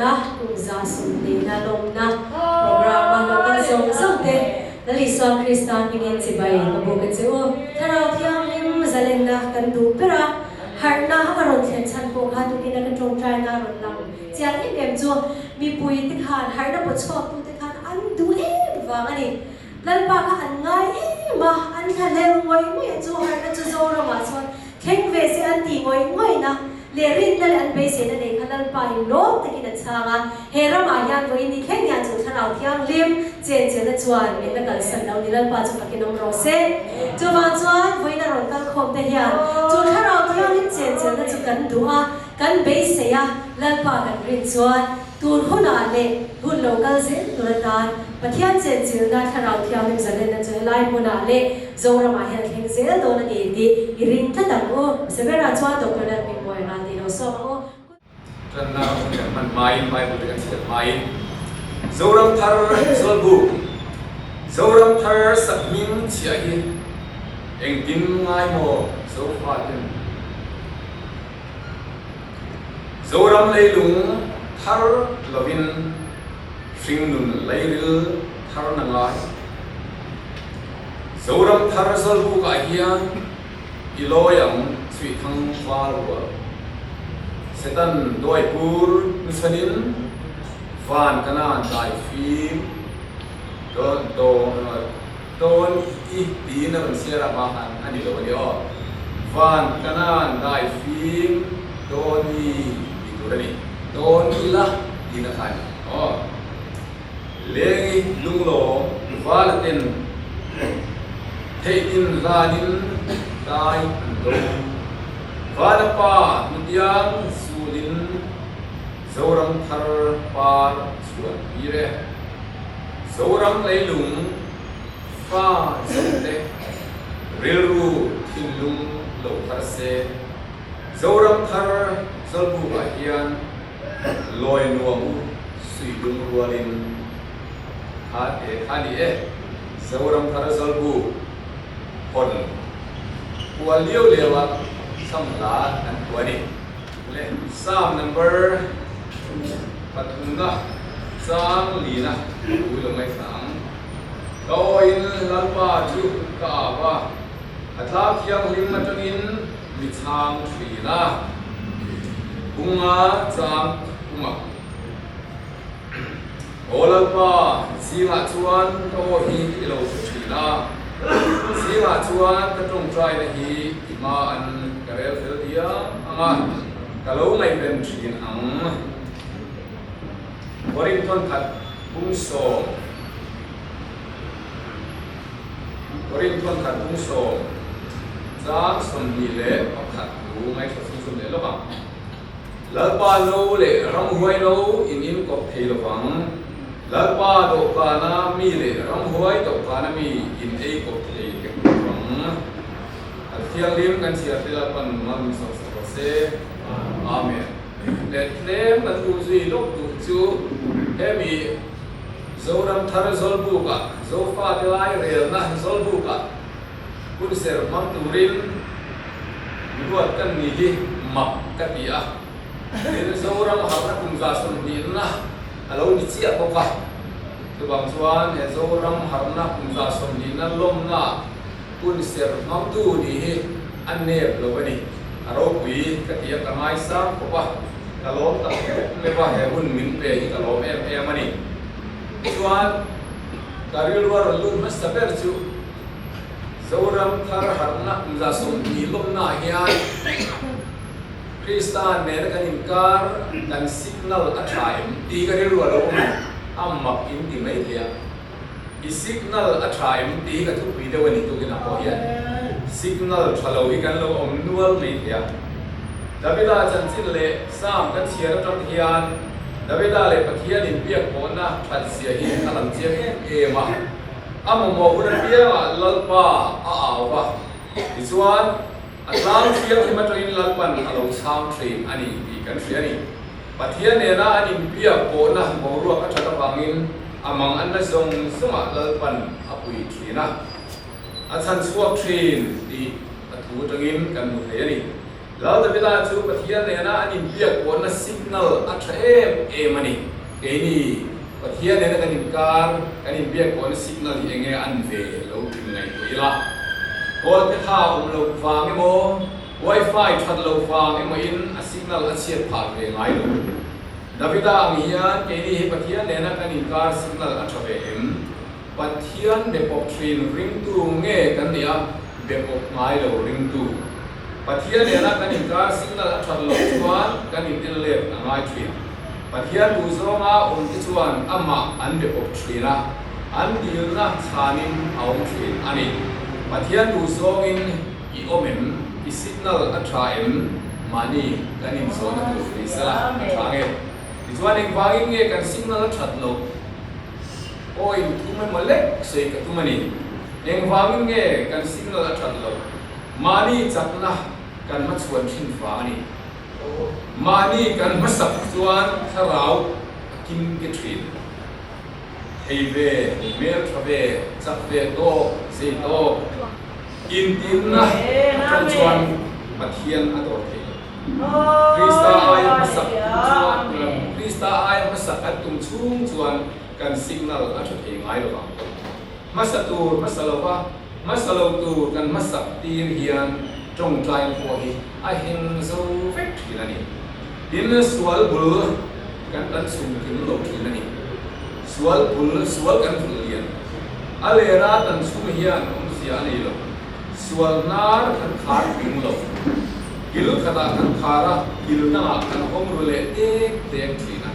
Harhna Kum 120na lawmna program a lo kal zawng zawng te Lal Isua Krista hmingin chibai ka buk a che u. Thlarau Thianghlim zalenna kan duh ber a, harhna a rawn thlen chhan pawh kha tukina ka tawngtaina a rawn lang chiang em em chu mipui te khan harhna paw chhuaktu te khan an duh em vang a ni. Lalpa kha an ngai em a, an thlahlel ngawih ngawih a, chu harhna chu Zoramah chuan thleng ve se an tih ngawih ngawihna leh rinna leh an beiseina nei kha Lalpa in lawm takin a chhang a, he ramah hian vawiin ni thleng hian chu Thlarau Thianghlim chenchilhna chuan min la kalsan lo ni, Lalpa chu fakin awm rawh se. Chuvang chuan vawiin a rawn kal khawm te hian chu Thlarau Thianghlim chenchilhna chu kan duh a, kan beisei a, Lalpa kan rin chuan Tun hunah leh hun lo kal zel tur atan Pathian chenchilhna Thlarau Thianghlim zalenna chu helai hmunah leh Zoramah hian a thleng zel dawn a ni tih i ring tlat ang u. Severa chuan Doctor Lalhmingmawia ral tih lo sawm ang u. Tanna hun kan hman hmain Bible te kan chhiat hmain Zoram Thar Zawlbuk, Zoram Thar sakhming chhiah hi engtin ngai maw Zofaten? Zoram leilung thar lovin hringnun leiril thar na ngai. Zoram thar zawlbukah hian i lawi ang chhuihthang val rual. Setan dawipur hnuchhanin van kanan dai fim Dawn i tiin a rawn chhiar a hma khan a ni lo a ni aw. Van Kanan dai fim dawn i ti tur a ni. Dawn ila tiin a kha a ni aw. Lengi lunglawm val a ten theih tin hlanin dai an do. Vana pa hnutiang zulin Zoram thar par chhuan tir e. Zoram leilung fa zote rilru thinlung lo thar se, Zoram thar Zawlbukah hian lawi nuam u suihlung rualin kha te kha ni e. Zoram thar Zawlbuk hawn kual liau liau a sam hla an phuah a ni. Le Psalm number pathumna chang lina thu lo ngaithla ang. Ka awiin Lalpa chu ka au a, a tlang thianghlim atangin mi chhang thin a. Bunga chang thuma. Aw Lalpa, zingah chuan ka aw hi i lo hre thin a, zingah chuan ka tawngtaina hi i hma an ka rel fel diam ang a, ka lo ngaihven thin ang. Korinthon khat 9, Korinthon khat 9, chang 21 thu ngaithla chhung chhung leh lawk ang. Lalpa no leh ramhuai no in inkawp thei lovang. Lalpa dawhkana mi leh ramhuai dawhkana mi in ei kawp thei hek lovang. A thianghlim kan chhiar te Lalpan nunga min sawm sak rawh se. Amen. Leh tlem kan um zui lawk duh chu hemi Zoram Thar Zawlbukah Zofate lai relna Zawlbukah Hunser hmang turin ruat kan ni hi mak ka ti a, tin Zoram harhna kum 120na a lo ni chiah bawk a, chuvang chuan he Zoram harhna kum 120na lawmna hunser hmangtu ni hi a nep lo a ni, a ropui ka ti a, ka ngaisang khawp a, ka lawm tak khawp meuh a, he hun min pe hi ka lawm em em a ni. Chuan ka rilru a rawn lut hmasa ber chu. Zoram thar harhna 120 lawmnaah hian Krista nena kan inkar kan signal a tha em tih ka rilru a lo awm a, a mak in ti mai thei a. I signal a tha em tih hi ka thupui deuh a ni tukinah pawh hian signal tha lo hi kan lo awm nual mai thei a. Davida chanchin leh Psalm kan chhiar atang hian Davida leh Pathian inbiak pawhna that zia hi a lang chiang em em a. A mamawh hun apiangah Lalpa a au va, tichuan a tlang thianghlim atangin Lalpan a lo chhang thin a ni tih kan hria a ni. Pathian nena an inbiak pawhna boruak a that avangin a mang anna zawng zawngah Lalpan a pui thin a, a chhan chhuak thin tih a thu atangin kan hmu thei a ni. Lal Davida chu Pathian nena an inbiak pawhna signal a tha em em a ni. Keini Pathian nena kan inkar, kan inbiak pawhna signal hi enge an ve lo thin ngaihtuah ila. Kawl te kha awm loh vang emaw, wifi that loh vang emaw in a signal a chhiat phah ve ngai lo. Davida ang hian keini hi Pathian nena kan inkar signal a tha ve em? Pathian be pawp thin ringtu nge kan nih a, be pawp ngai lo ringtu? Pathian nena kan inkar signal a that loh chuan kan in let a ngai thin. Pathian duh zawnga awm te chuan amah an be pawp thin a, an dilna chhanin a awm thin a ni. Pathian duh zawngin i awm em? I signal a tha em? Mahni kan inzawhna tur ni sela a tha nge? Tichuan engvangin nge kan signal a that loh? Aw inthum emaw lek sawi ka tum a ni. Engvangin nge kan signal a that loh? Mahni chakna kan hmachhuan thin vang a ni. Mahni kan hmasak chuan thlarau a kim ke thin. Thei ve, hmel tha ve, chak ve tawk, zei tawk, intirna atang chuan Pathian a dawr thei lo. Krista aia hmasak tum chuan Krista aia hmasak an tum chhung chuan kan signal a tha thei ngai lo vang. Hmasa tur hmasa lova hmasa lo tur kan hmasak tir hian tawngtaina pawh hi a heng zo vek thin a ni. Tin, sual bul kan tan chhung kim lo thin a ni. Sual bul, sual kan vul lian. A lera tan chhung hian awmzia a nei lo. Sual hnar kan khar ping lo. Kil khatah kan khar a, kil dangah kan hawng ru leh dek dek thin a.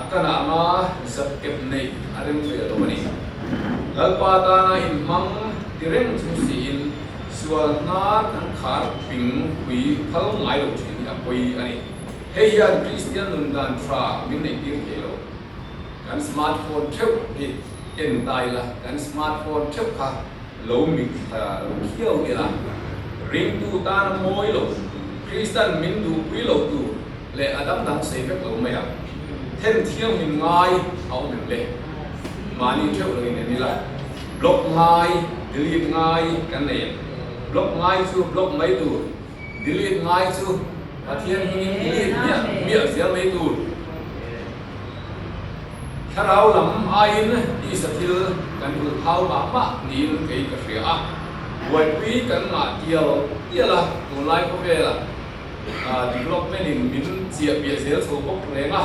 A kanah anga zak kep neih a rem ve lo a ni. Lalpa tana inhmang ti reng chung siin sual hnar kan khar ping pui phal ngai lo thin hi a pawi a ni. Hei hian Kristian nun dan tha min neih tir thei lo. Kan smartphone theuh hi en ta ila, kan smartphone theuh kha lo mit thla lo khiau ila, ringtu tana mawi lo, Kristan min duhpui lo tu leh a dang dang sei vek lo mai ang. Then thianghlim ngai a awm em le? Mahni theuh lo in en ila, block ngai, delete ngai kan nei em? Block ngai chu block mai tur, delete ngai chu Pathian hmingin delete miah miah zel mai tur. Thlarau lam aiin tisa thil kan rulh thau mah mah niin kei ka hria a, buaipui kan ngah tial tial a, tunlai khawvela development in min chiah piah zel chho bawk reng a,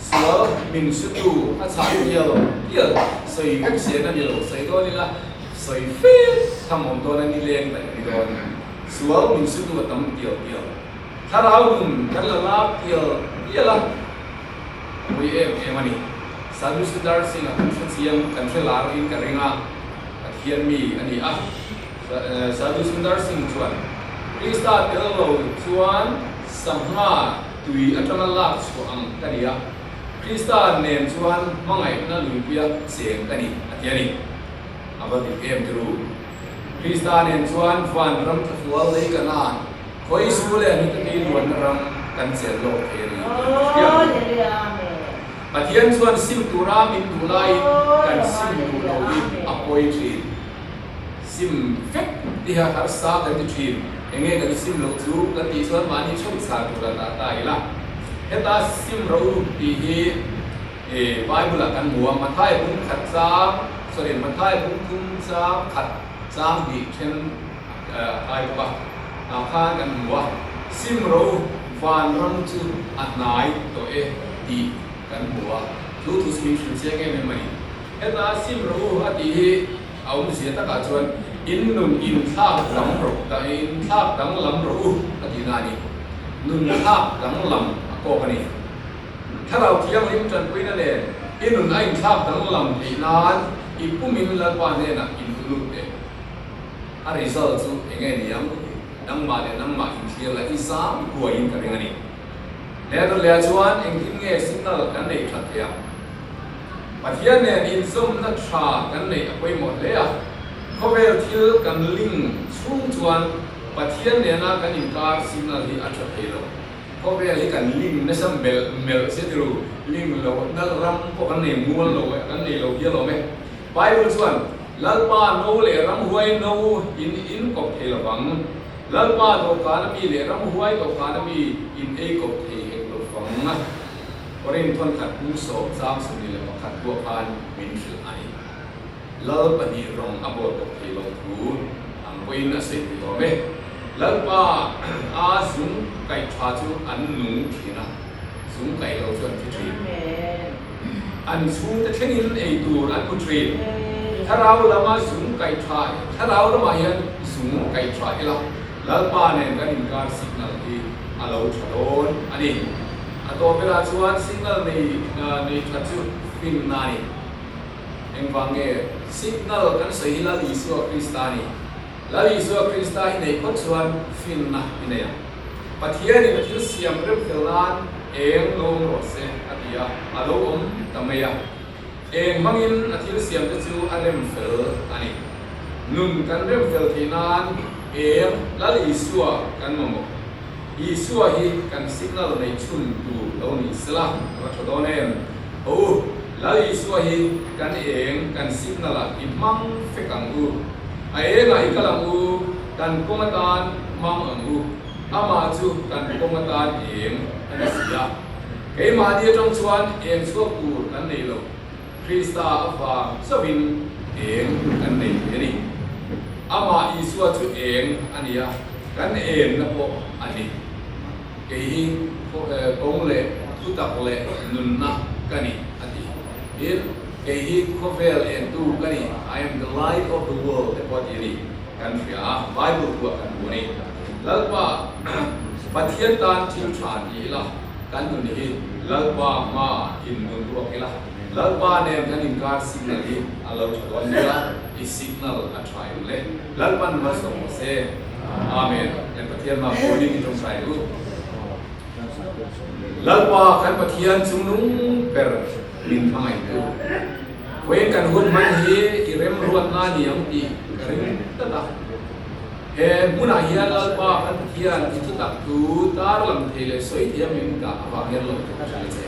sual min hretu a chhah tial tial sawi vek sian a ni lo, sawi dawn ila sawi fe tham awm dawn a ni leng daih a ni dawn, sual min hretu a tam tial tial. Thlarau nun kan la lak tial tial a, a pui em em a ni. Sadhu Sundar Singh-a kan hre chiang, kan hre lar in ka ring a, Pathian mi a ni a. Sadhu Sundar Singh chuan, Krista tel lo chuan sangha tui atanga lak chhuah ang ka ni a, Krista nen chuan hmangaihna luipuia cheng ka ni, a ti a ni. A va dik em tiru. Krista nen chuan van ram thlafual lei ka nan. Khawi su leh ni ka tei luanna ram kan chen lawk thei a ni kan hria. Pathian chuan sim tura min duh laiin kan sim duh lo hi a pawi thin. Sim vek tiha harsa kan ti thin. Enge kan sim loh chu kan tih chuan mahni theuh chhar tur a dah ta ila. Heta sim ro tih hi Bible ah kan hmu a, Mathai bung khat chang, sorry, Mathai bung thum chang khat chang hnih then a kai bawk a, tah khan kan hmu a, sim ro vanram chu a hnai tawh e tih kan hmu a, chu thu chu min hrilh chiang em em a ni. Heta sim ro a tih hi a awmzia takah chuan in nun inthlak dang rawh, inthlak danglam rawh u a tihna a ni. Nun thlak danglam a kawk a ni. Thlarau Thianghlim tanpuina nen i nun a inthlak danglam theih nan i pumin Lalpa hnenah intulut teh. A result chu eng nge ni ang? Nangmah leh nangmah inthlir la i zam huaiin ka ring a ni. Lehnawn leh ah chuan engtin nge signal kan neih that theih ang? Pathian nen inzawmna tha kan neih a pawimawh hle a, khawvel thil kan ling chhung chuan Pathian nena kan inkar signal hi a tha thei lo. Khawvel hi kan ling nasa melh melh sia tiru, ling lo nalh ram pawh kan nei mual lo e, kan nei lo hial awm e. Bible chuan. Lalpa no leh ramhuai no in in kawp thei lovang. Lalpa dawhkan ami leh ramhuai dawhkan ami in ei kawp thei hek lo fang. Korin thawnkhat pu 21 pawh khan min hrilh a ni. Lal pahnih rawng a bawl kawp thei lo thu ang pawhin a sawi thei awm e. Lalpa a zung kaih tha chu an nung thin a, zung kaih lo chu an thi thin. An chhungte thlengin ei tur an hmu thin. Thlarau lama zung kaih tha, thlarau lamah hian zung kaih tha ila Lalpa nen kan inkar signal hi a lo tha dawn a ni. A tawp berah chuan signal nei nei tha chu finna a ni. Engvang nge signal kan sawi hi Lal Isua Krista a ni. Lal Isua Krista i neih phawt chuan finna i nei ang. Pathianin a thil siam rem fel nan eng lo awm rawh se a ti a, a lo awm ta mai a. Eng hmangin a thil siamte chu a rem fel a ni. Nun kan rem fel theih nan eng Lal Isua kan mamawh. Isua hi kan signal nei chhun tur lo ni sela a va tha dawn em? Ho u, Lal Isua hi kan eng kan signal ah i hmang fek ang u. A engah i kal ang u, kan kawng atan hmang ang u, amah chu kan kawng atan eng a ni si a. Keimahni atang chuan eng chhuak tur kan nei lo, Krista avang chauhin eng kan nei thei a ni. Amah Isua chu eng a ni a, kan enna pawh a ni. Kei hi kawng leh thutak leh nunna ka ni, a ti. Tin, kei hi khawvel entu ka ni, I am the light of the world te pawh a ti a ni. Kan hria a, Bible thuah kan hmu a ni. Lalpa Pathian tan thil tha ti ila, kan nun hi Lalpa hma in nun ruak ila, Lalpa nen kan inkar signal hi a lo tha dawn nia, i signal a tha em le? Lalpan malsawm rawh se. Amen. Kan Pathian hma pawhin i tawngtai u. Lalpa kan Pathian chungnung ber min hmangaihtu. Vawiin kan hun hman hi i remruatna a ni ang tih ka ring tlat a. He hmunah hian Lalpa kan Pathian i thutak thu tarlang thei leh sawi thei a min dah avang hian lo thawk thin a che.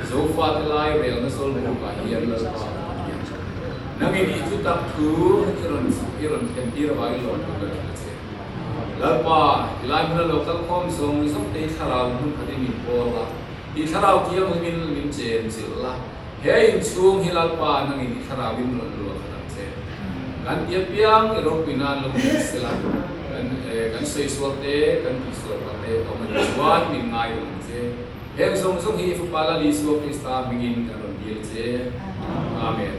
Zofate lai relna zawlbukah hian Lalpa kan Pathian nangin i thutak thu i rawn i rawn thlen tir avangin lo thawk thin a che. Lalpa, i lai hmuna lo kal khawm zawng zawng te i thlarau hmun khatin min pawl la, i thlarau thianghlimin min chen chilh la. He inchhung hi Lalpa nangin i thlarauin rawn luah khat ang che. Kan ti apiang i ropui nan lo hmu sela, kan kan sawi te, kan tih sual pah te awm a nih chuan min ngai lo ang che. Heng zawng zawng hi i Fapa Lal Isua Krista hmingin kan rawn dil che. Amen.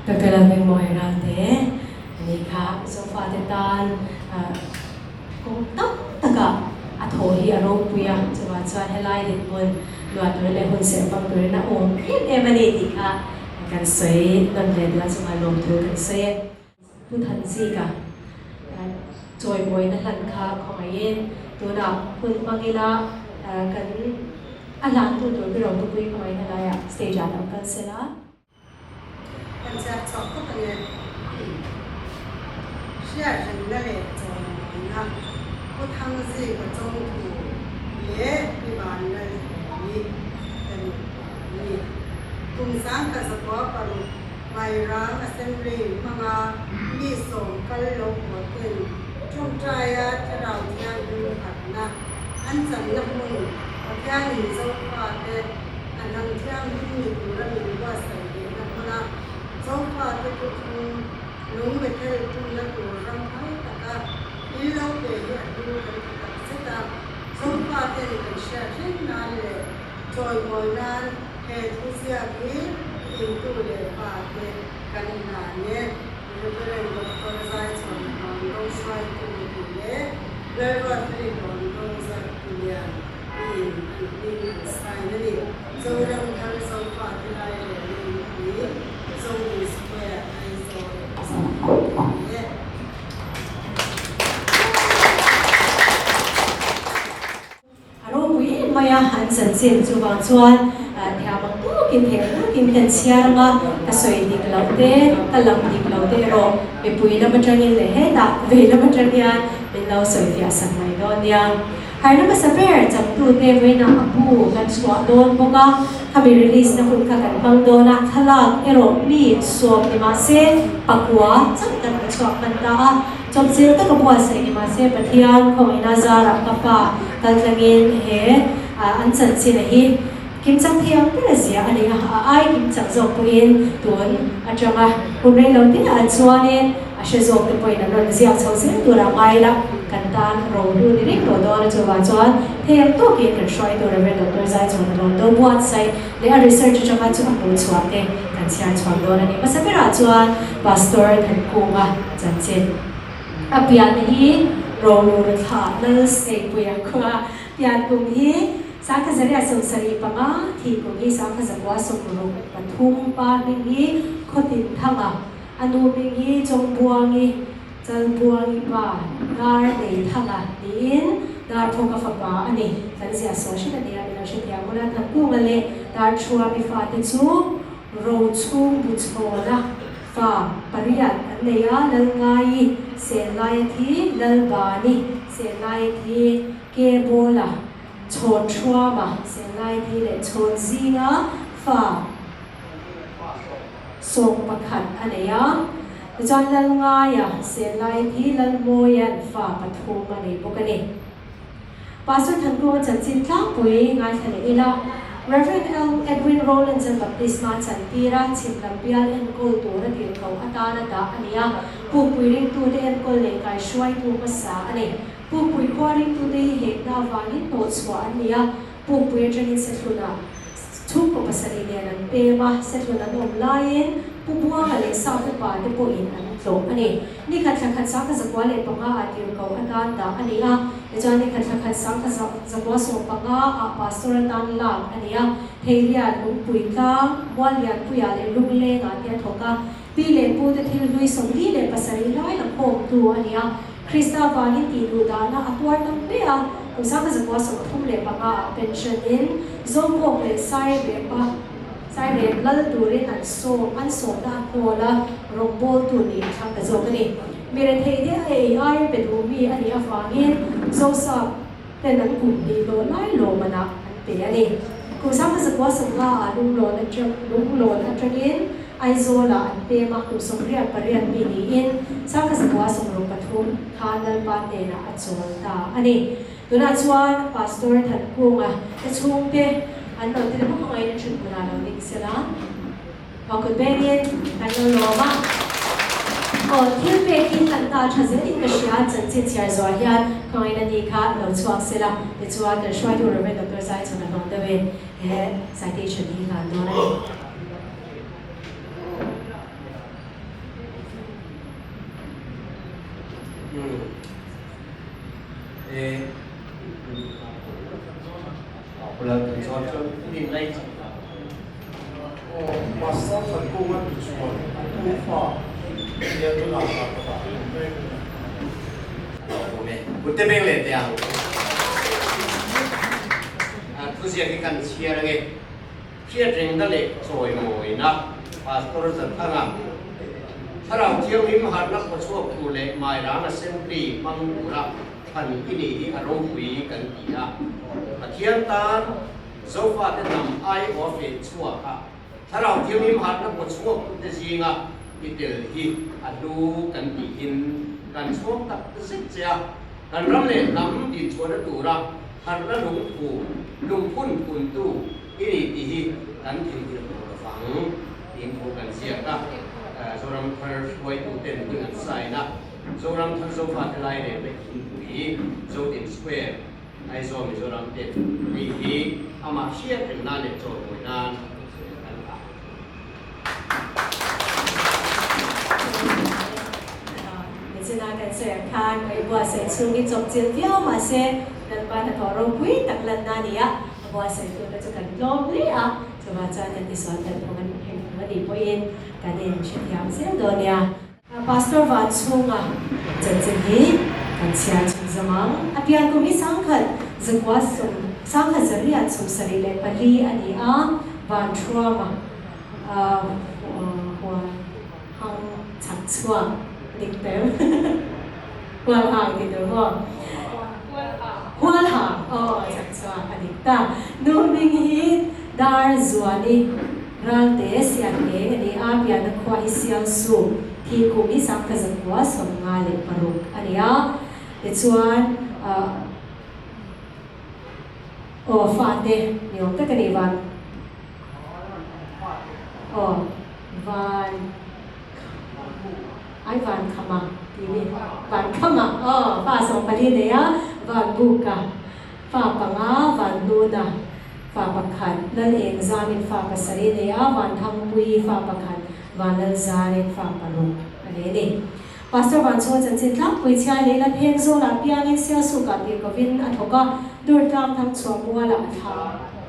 Doctor Lalhmingmawi Ralte a nih kha Zofa te tan kawng tam taka a thawh hi a ropui a, chuvang chuan helai dinhmun luah tur leh hun serh hmang turin a awm em em a ni tih kha kan sawi nawn leh duh a, chungah lawmthu kan sawi e. Pu Thanzika chawimawina hlan kha khawngaihin tunah hun hmang ila kan a hlantu tur ber awm thupui khawngaihin helaiah stage ah lo kal sela. Kan chhiar chhuak khawp a ni. Hriatrengna leh chawimawina Pu Thangzika Chawngthu leh Pi Vanlalhlawmi te nupa an ni. Kum 1906 Vairang Assembly hmanga mi sawm kal lo haw ten tawngtaia Thlarau Thianghlim harhna an channa hmun Pathianin Zofate a hnam thianghlim ni tura min buatsaih lehna hmuna Zofate thuthlung lung methel tumna tur ram phal taka in lo pe hi a hlu kan ti tak zet a, Zofaten kan hriat reng nan leh chawimawi nan he thuziak hi intu leh fate kan hlan e. Reverend Doctor Zaichhawn Hlawndo hruaitu tih leh Lalruatfeli Hlawndo Zartulian tiin an hming an sign a ni. Zoram thar Zofa te lai rel in pui Zoni Square Aizawl Zofa te ni e. A ropui em mai a, an chanchin chuvang chuan thiam ang tawkin theih ang tawkin kan chhiar ang a, ka sawi dik loh te, ka lam dik loh te erawh mipui lam atangin leh hetah vei lam atang hian min lo sawi fiah sak mai dawn nia. Harhna hmasa ber changtute vawiinah a bu kan chhuah dawn bawk a, khami release na hun kha kan hmang dawn a, thlalak erawh mi sawm ni mah se pakua chauh kan la chhuak hman ta a, chawpchilh taka buatsaih ni mah se Pathian khawngaihna zarah ka pa kaltlangin he an chanchin a hi Kimchang thiam ber a zia a ni a, a ai kimchang zawk pawhin tun atanga hun rei lo te ah chuanin a hre zawk te pawhin an rawn ziak chho zel tur a ngai la, kan tan rohlu ni reng tawh dawn a chuvang chuan thei ang tawkin kan hruai tur Rev. Doctor Zaichhawn a rawn do buatsaih leh a research atanga chu a hmuh chhuah te kan chhiar chhuak dawn a ni. Hmasa berah chuan Pastor Thankunga chanchin a pianna hi rohlu thla Lal Seipuia khua pian kum hi Sangkha zariat 75, thih kum hi sangkha 163, pa hming hi Khawtin Thanga, a nu hming hi Chawngbuangi, Chalbuangi pa, Dar Nei Thanga niin Darphawka fapa a ni. Kan ziah sawi hret a ni a, min lo hrethiam ula. Thankunga leh Darthuami fate chu Rochhung Buchhawna fa pariat an nei a, Lalngaii, Senlaia thi, Lalbani, Senlaia thi, Kebawla, Chhawn Thuama, Senlai thi leh Chhawn zinga fa 11 a nei a. Tichuan Lalngaia, Senlai thi Lalmawia'n fa pathum a nei bawk a ni. Pastor Thankunga chanchin tlangpui ngaithla leh ila, Rev. Edwin Rowlands-a'n baptisma chantir a, chhim lam bial enkawl tura tirhkoh atana dah a ni a, pukpui ringtute enkawl leh kaihruaitu hmasa a ni. Pukpui khua ringtute hi hekna avangin hnawhchhuah an ni a, Pukpui atangin Sethlunah chhungkaw pasarih nen an pem a, Sethlun an awm laiin Pu Buanga leh Sa upa te pawhin an tlawh a ni. Nikhat thla khat 1905 ah tirhkoh atan dah a ni a, tichuan nikhat thla khat 1915 ah Pastor atan lak a ni a, Theiriat, Lungpui tlang, Muallianpuiah leh Lunglengah te a thawk a, Pi leh Pu te thil hlui 47 lai la khawmtu a ni a. Krista vangin tih duh dahna a tuar tam hle a, kum 1935 ah pension in Zopawk leh Sairepa, Sairep lal turin an sawm, an sawmna a hnawl a, rawngbawltu nih a thlang ta zawk a ni. Mi rethei te a ei ai pe duh mi a nih avangin Zosap ten an kum hnih lawh lai lawmanah an pe a ni. Kum 1950 ah lunglawn atang lunglawn atangin Aizawlah an pem a, kum 88 mi niin 1963 khan Lalpa hnenah a chawl ta a ni. Tunah chuan Pastor Thankunga te chhungte an lo tel bawk angaiin a thut hmunah lo ding sela. Aw kut bengin kan lo lawm a. Aw thil pek hi hlan ta tha zelin ka hria, chanchin chhiar zuah hian khawngaihna ni kha lo chhuak sela, tichuan kan hruaitu Rev. Doctor Zaichhawna hlawm deuhin he citation hi hlan dawn a ni. Pastor Thankunga tu chuan a tufa nia tunah ka ka dah hlum mek a ni. Kut te beng leh teh ang. Thuziak hi kan chhiar ange. Hriatrengna leh chawimawina Pastor Zathanga, Thlarau Thianghlim harhna khawchhuak tur leh Mairang Assembly hmang tura thlan i nih hi a ropui kan ti a. Pathian tan Zofate hnam aiawh a feh chhuak a, Thlarau Thianghlim harhna khawchhuak tute zinga i tel hi a hlu kan tihin kan chhuang tak zet che a. Kan ram leh hnam dinchhuahna tura harhna lungphu, lungphun phuntu i ni tih hi kan theihnghilh tawh lo vang tiin thu kan ziak a. Zoram thar hruaituten hun an sign a, Zoram thar Zofate lai rel leh Inpui, Zodin Square, Aizawl Mizoram te hei hi amah hriat reng nan leh chawimawi nan kan dah. Nichina kan sawi ang khan ka i buatsaih chhungin chawpchilh viau mahse Lalpa hnathawh ropui tak lanna a ni a, a buatsaih tute chu kan tlawm hle a, chuvang chuan kan tisual kan phung an eng phung a nih pawhin kan inhrethiam zel dawn nia. Pastor Van chhunga chanchin hi kan chhiar chhun zawm ang. A pian kum hi 19 sawm 1974 a ni a, Van Thuama huan hang chhak chhuak dik ber huan hang ti tur maw? Hualhang aw chak chuan a dik ta. Nu hming hi Darzuani Ralte Sian Eng a ni a, pianna khua hi Sialsuk, thih kum hi 1956 a ni a. Tichuan aw fate ni awm tak a ni van aw van ai van khama tih ni van khama aw fa 14 nei a van buka fa panga van nuna fa pakhat lal eng zamin fa pasarih nei a van thangpui fa pakhat van lal zarin fa paruk a nei a ni. Pastor Vanchhunga chanchin tlangpui chhiar leh la pheng zawlah piangin Sialsukah tir kovin a thawk a, Durtlang Thangchhuah mualah a thla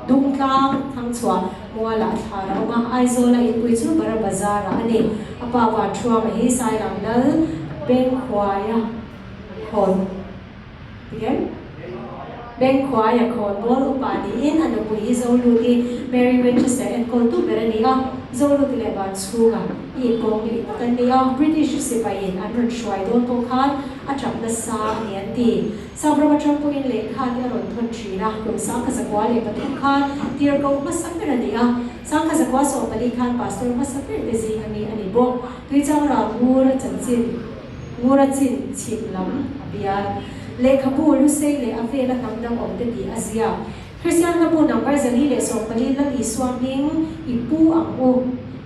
Dungtlang Thangchhuah mualah a thlar a awm a, Aizawla inpui chu Bara Bazar-ah a ni. A pa Vanthuama hi Sairang Lal Bengkhuaia khawn Tikem? Bengkhuaia khawn bawl upa niin a nupui hi Zoluti Mary Winchester enkawltu ber a ni a, Zoluti leh Vanchhunga i inkawm ngei tak an ni a, British sipaiin an rawn hruai dawn pawh khan a tap nasa a ni an ti. Sap ram atang pawhin lehkha te a rawn thawn thin a, kum 1903 khan tirhkoh hmasa ber a ni a, 1914 khan pastor hmasa ber te zing ami a ni bawk. Tuichang ral ngur chanchin. Ngura chin chhim lam a bial. Lehkhabu Lusei leh a vela hnam dang awmte tih a ziak. Kristian hlabu number 414 Lal Isua hming i pu ang u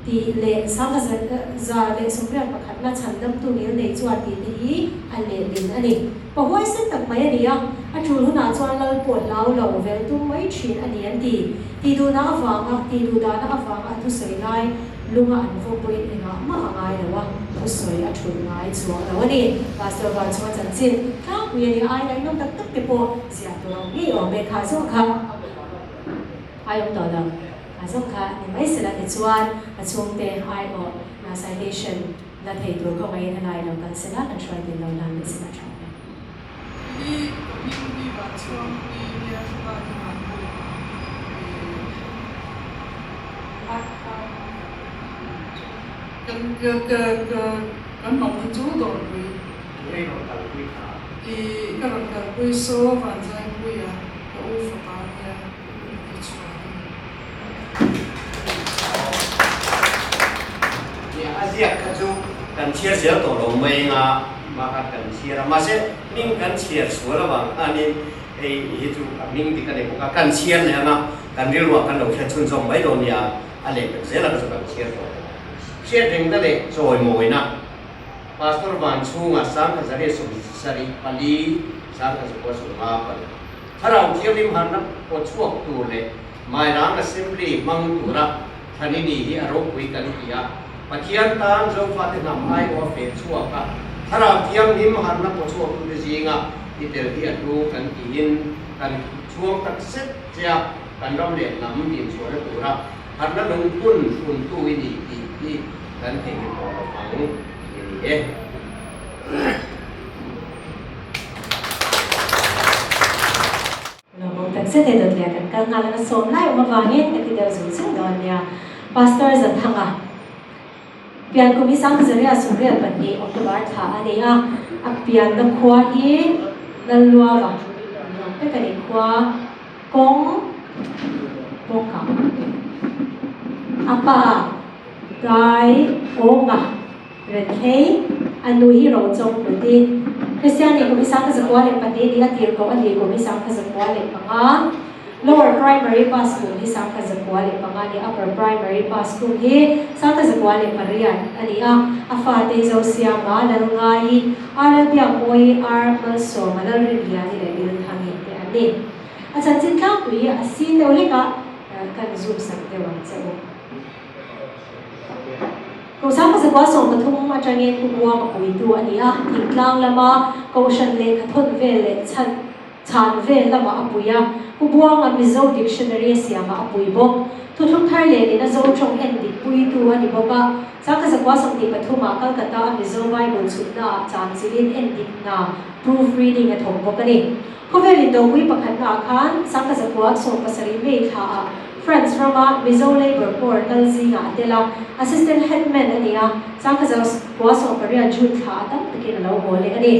tih leh 1981 na chhandamtu ngil nei chuan tih te hi a lehlin a ni. Pahuaisen tak mai a ni a, a tul hunah chuan Lal pawh hlau lo vel tum mai thin a ni an ti. Tihduhna avanga tihduhdahna avanga a thusawi lai Lunga an vaw pawhin engah mah a ngai lo a, thusawi a thulh ngai chuang lo a ni. Pastor Vanchhunga chanchin tlangpui a ni a, ai ngaihnawm tak tak te pawh ziah tur a awm ngei awm e, kha zawng kha ai awm tawh lo, kha zawng kha ni mai sela tichuan a chhungte aiawh na citation la thei tur kawngaihin helai lo kal sela kan hruai tel lo nan leh sela tha awm e. Hi ka hming hi Vanchhuangpui nia ka pa hi Vanbuka Kan ka ka ka kan awmna chu dawrpui. Tunge i rawn kalpui kha? I ka rawn kalpui saw Vanzaipuia ka u fapa nia i chhuah a ni. Nia a ziak kha chu kan chhiar zel tawh lo mai anga mah kha kan chhiar a mahse hming kan chhiar sual avang khanin hei hi chu a hming dik a ni bawk a kan chhiar leh anga kan rilruah kan lo hre chhunzawm mai dawn nia a leh tak zel a ka chu kan chhiar tawh lo. Hriat rengna leh chawimawina Pastor Vanchhunga 1974, 1955 Thlarau Thianghlim harna pawh chhuak tur leh Mairang Assembly hmang tura Thanini hi a ropui kan ti a, Pathian tan Zofate hnam aiawh a feh chhuak a, Thlarau Thianghlim harna pawh chhuaktute zinga i tel hi a hlu kan tiin kan chhuang tak zet che a, kan ram leh hnam dinchhuahna tura harna lungphun phuntu i ni tih hi kan theihnghilh tawh lo ang tih a ni e. Lawmawm tak zet e dawt leh kan kal nghal anga sawm lai awm avangin ka ti deuh zung zung dawn nia. Pastor Zathanga pian kum hi 1982 October thla a ni a, a pianna khua hi Lalluava ni awm tak a ni khua kawng bawk ah a pa Dai Awnga Rethei, a nu hi Rochawng Hluti. Kristian nih kum hi 1902 ni a tir koh a ni kum hi 1905. Lower Primary pass kum hi 1905 ni Upper Primary pass kum hi 1908 a ni a. A fate hi Zosiama, Lalngaii, R Lalbiakmawii, R Malsawma, Lalrinliani leh Lilthangi te an ni. A chanchin tlangpui hi a sin deuh hlek a, kan zoom sak deuh ang che u. Kum 1913 atangin Pu Buanga puitu a ni a, thingtlang lama Kohhran lehkha thawn vel leh chhan chhan vel lamah a pui a, Pu Buanga Mizo Dictionary a siamah a pui bawk. Thuthlung thar lehlin a Zo tawng en dik puitu a ni bawk a, 1923 ah Calcutta a Mizo Bible chhutnaah chan chilhin en dik hna, proof reading, a thawk bawk a ni. Khawvel indopui pakhatnaah khan 1917 May thlaah France rama Mizo Labour Corps kal zingah a tel a, Assistant Headman a ni a, 1918 June thla a tam takin a lo haw leh a ni.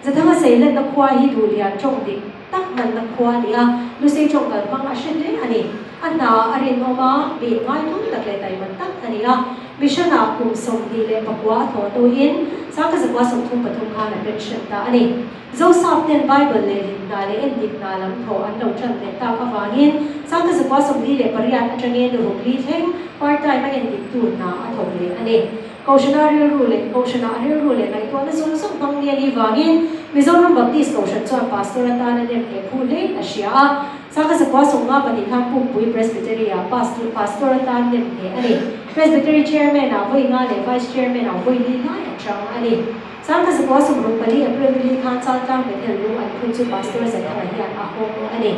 Zathanga Seilenna khua hi Duhlian tawng dik. tak hmanna khua a ni a, Lusei tawng kalhmang a hre hle a ni. A hna a rinawm a, mi inngaithum tak leh taima tak a ni a. Mission-ah kum 29 a thawh hnuin 1933 khan a pension ta a ni. Zosap ten Bible lehlin hna leh endik hna lam thawh an lo tan leh tak avangin 1948 atangin rukli thleng part-time a endiktu hna a thawk leh a ni. Kohhrana rilru leh Kohhrana a rilru leh ngaihtuahna zawng zawng hmang ni a nih vangin Mizoram Baptist Kohhran chuan Pastor atana nem leh phu hlein a hria a. 1952 khan Pukpui Presbytery-ah Pastor atan nem hneh a ni. Presbytery Chairman-ah vawi nga leh Vice Chairman-ah vawi li lai a chang a ni. 1964 April ni li khan Chaltlang Bethel lung an phun chu Pastor Zathanga hian a hawng a ni.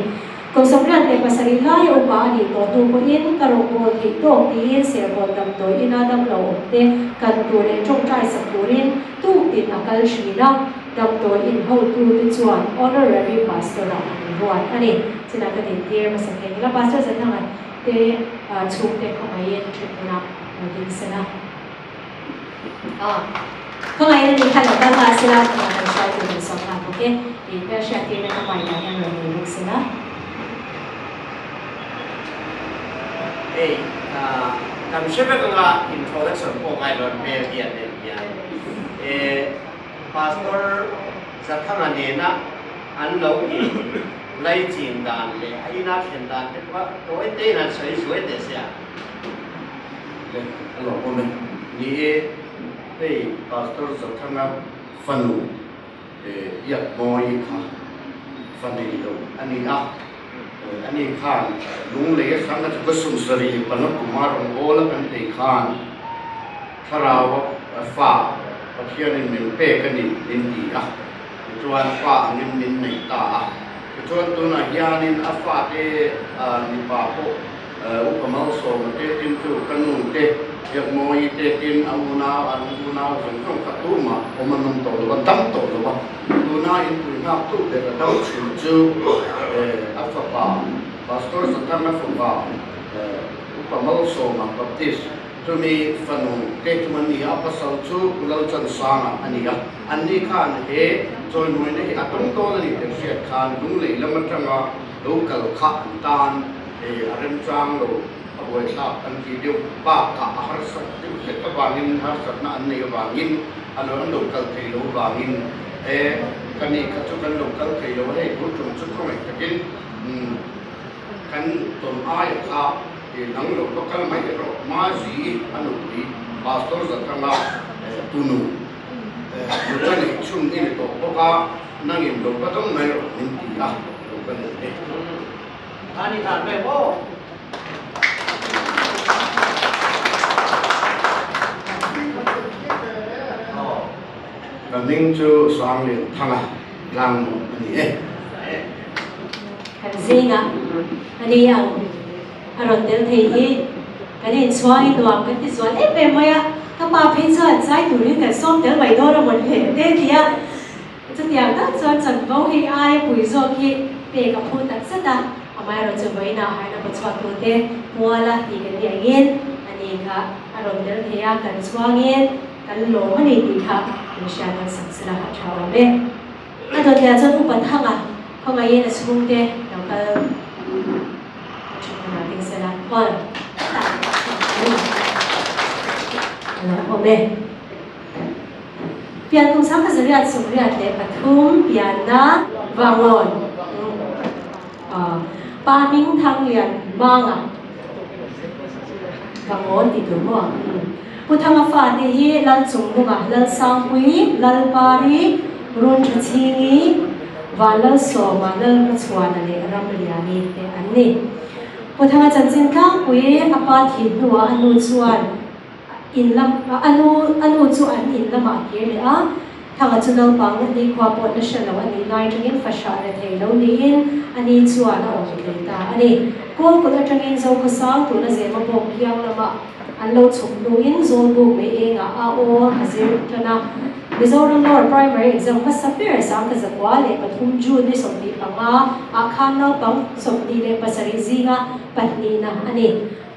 Kum 37 lai a upa a nih tawh hnu pawhin ka rawngbawl theih tawk tiin Serkawn damdawi ina damlo awm te kan tur leh tawngtai sak turin tuk tin a kal thin a, damdawi in hotu te chuan Honorary Pastor-ah an ruat a ni. Chutah ka dintir hmasa thei ngila Pastor Zathanga te chhungte khawngaihin ṭhutna lo ding sela. Aw, khawngaih a nih kha lo kal nghal sela, tunah kan hruai tur kan sawm nghal bawk e, tih hmel hriattirna ka mic ah hian rawn nei bawk sela. Hei, kan hre vek anga introduction pawh ngai lo hmel hian en hian e Pastor Zathanga nena an lo in laichin dan leh a ina thlen dan te pawh tawi tein han sawi zuai teh se a. Le a lawm awm e. Ni e, hei Pastor Zothanga fanu Biakmawii kha fa nei lo a ni a, ani khan Lunglei a hrang a chu ka sumsarih panga kuma rawn awl a kan thei khan thlarau a fa Pathianin min pek a ni min ti a, tichuan fa angin min nei ta a, tichuan tunah hianin a fate mipa pawh Upa Malsawma te tin chu ka nu te, Biakmawii te tin a unau an unau zawng zawng kha tumah awm an awm tawh lo a, dam tawh lo a. Tuna inpui nghaktu ber a dam thin chu a fapa Pastor Zathanga fapa Upa Malsawma Baptist chumi fanu te chu an ni a, a pasal chu Pu Lalchansanga a ni a. Anni khan he chawimawina hi a tawng dawn a ni tih an hriat khan Lunglei lam atanga lo kal kha an tan Hei a remchang lo, a buaithlak an tih deuh bakah a harsat deuh hlek avangin, harsatna an neih avangin, a lo an lo kal thei lo avangin e ka ni kha chu kan lo kal thei lo a, hei tun tum chu khawngaih takin kan tawn aia kha nang lo va kal mai erawh Mazi a nupui Pastor Zathanga tunu nuta neih chhun i ni tawh bawk a, nangin lo va dawng mai rawh min ti a, lo ka nei e. Ani than mai maw? Ka hming chu Sanglian Thanga Tlangmawh a ni e. Kan zingah a ni ang a rawn tel thei hi kan inchhuangin nuam kan ti zual em em mai a, ka pa phei chuan zai turin kan sawm tel mai dawn a mawn hle te a ti a. Chutiang tak chuan chanvo hei aia pui zawk hi pek a phu tak zet a, amaherawh chu vawiinah harhna paw chhuak tute muala tih kan nih angin a ni kha a rawn tel thei a, kan chhuangin kan lawm a ni tih kha kan hriat nawn sak sela a tha awm e. A dawtliah chuan Upa Thanga khawngaihin a chhungte lo kal a tha hmun ah ding sela aw a lo awm e. Pian kum sang ka 1983 pianna Vangawn pa hming Thang Lian Manga Vangawn tih tur maw? Pu Thanga fate hi Lal Chungnunga, Lal Sangpui, Lal Pari, Run Thachhingi, Van Lal Sawma, Lal Hmachhuana leh Ramliani te an ni. Pu Thanga chanchin tlangpui a pa thih hnuah a nu chuan In lam, a nu, a nu chu an in lamah a kir leh a, Thanga chu naupang nikhua pawh na hre lo a nih lai atangin fahrah re thei lo niin a ni chuan a awm thei ta a ni. Kawlkawt atangin Zokhawsang tuna Zema bawk kiang lamah an lo chhuk hnuin Zawlbuk mei engah a aw a zir tan a. Mizoram Lower Primary Exam hmasa ber 1903 June ni 25 ah khan naupang 27 zinga pahnihna a ni.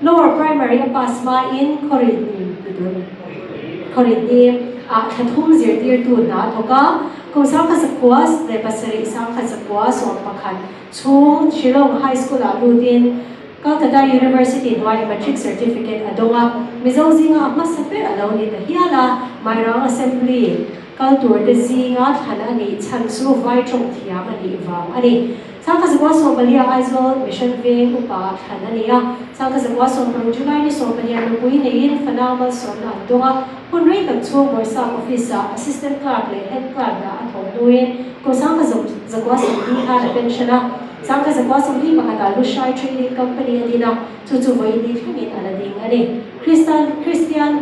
Lower Primary a pass hmain Khawrit Khawrit ah thla thum zirtirtu hna a thawk a. Kum 1917, 1911 chhung Shillong High School-ah lutin Calcutta University hnuaiah Matric Certificate a dawng a, Mizo zinga a hmasa ber a lo ni ta hial a, Mairang Assembly kal turte zinga thlan a nih chhan chu vai tawng thiam a nih vang a ni. 1914 Aizawl Mission Veng upa thlan a ni a, 1916 July ni 18 nupui neiin fanau malsawmna an dawng a, hun rei tak chhung Bawrhsap Office-ah Assistant Clerk leh Head Clerk dah a thawh hnuin kum 1940 khan a pension a, 1941 ah Lushai Trading Company a din a, chu chu vawiin thlengin a la ding a ni. Kristan Kristian.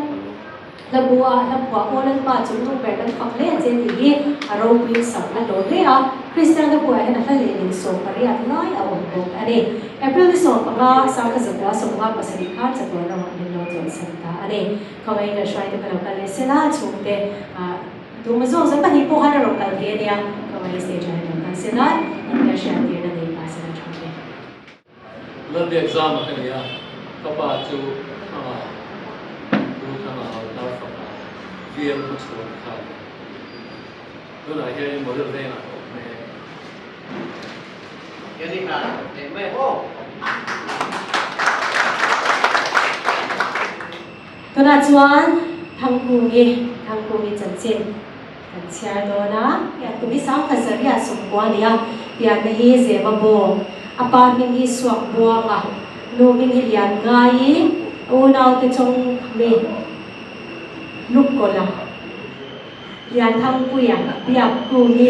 Hla bua hla phuah aw Lalpa chung nung ber kan fak hle a che tih hi a ropuiin sak a hlawh hle a, Kristian hla buah hian a hla lehling 18 lai a awm bawk a ni. April ni 15, 1957 khan chatuan ramah min lo chawlhsan ta a ni. Khawngaihin kan hruaite kha lo kal leh sela, chhungte tuma zawng zawng pahnih pawh khan a rawn kal thei a nia, khawngaihin stage ah hian lo kal sela, in ka hriattirna nei ta sela tha hle. Lalbiak zama ka ni a, ka pa chu Thanga, Pu Thanga Hautar fapa VM Hmachhuan kha a ni. Tunah hianin model vengah ka awm mek. Tunah chuan Thangkungi, Thangkungi chanchin kan chhiar dawn a. Kum hi 1990 a ni a, pianna hi Zema Bawng, a pa hming hi Suak Buanga, nu hming hi Lian Ngaii, a unaute chawng mi Lukkawla, Lian Thangpuia, Biak Kungi,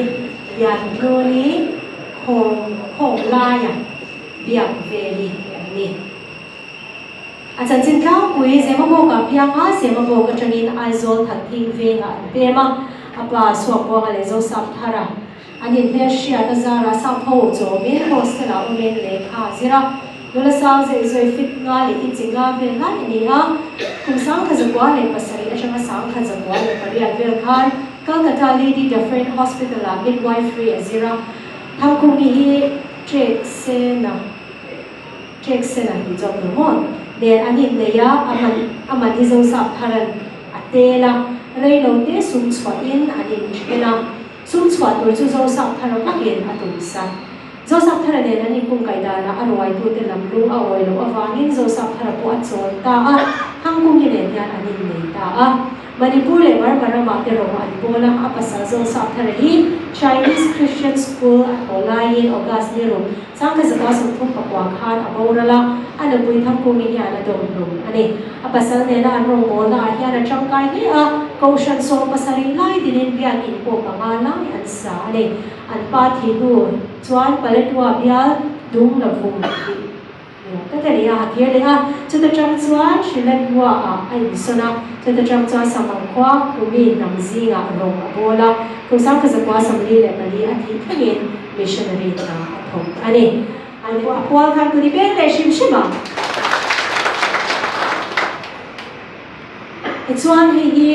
Lian Hluni, Khawng Khawnglaia, Biak Veli an ni. A chanchin tlangpui Zemabawkah piang a, Zemabawk atangin Aizawl Thanthing vengah an pem a, a pa Suakbuanga leh Zosap Thara an inhmel hriat a zarah sap ho chawmin hostel-ah awmin lehkha a zir a, nula sang zeih zawi fit nga leh inchi nga vel lai a ni a, kum 1907 atanga 1908 vel khan Calcutta Lady Dufferin Hospital-ah midwifery a zir a, Thangkungi hi Trek Sena. Trek Sena tih chu a hmu maw? Nen an innei a, a man a man hi Zosap Tharan a tel a, rei lo te sum chhuahin an inthen a, sum chhuah tur chu Zosap Thara bawkin a tum sa. Zosap Thara nen an inkungkaih danah a ruaitute lam lung a awi loh avangin Zosap Thara pawh a chawl ta a, Thangkungi nen hian an innei ta a. Manipur leh Burma ramah te rawng an bawl a, a pasal Zosap Thara hi Chinese Christian School a thawh laiin August ni rum 1939 khan a boral a, a nupui Thangkungi hian a dawm hlum a ni. A pasal nena an rawngbawlna ah hian a tangkai hle a, Kohhran 17 lai dinin biakinn pawh panga lai an sa a ni. An pa thi hnu chuan Paletwa bial dung la vum tih Ka ta leh a, a kir leh a, chuta tang chuan Hrilanhua ah a insawn a, chuta tang chuan Samang khua Khumi hnam zingah rawng a bawl a, kum 1944 a thih thlengin missionary hna a thawk a ni. An a pual khan kut i peng leh hrim hrim a. Tichuan hei hi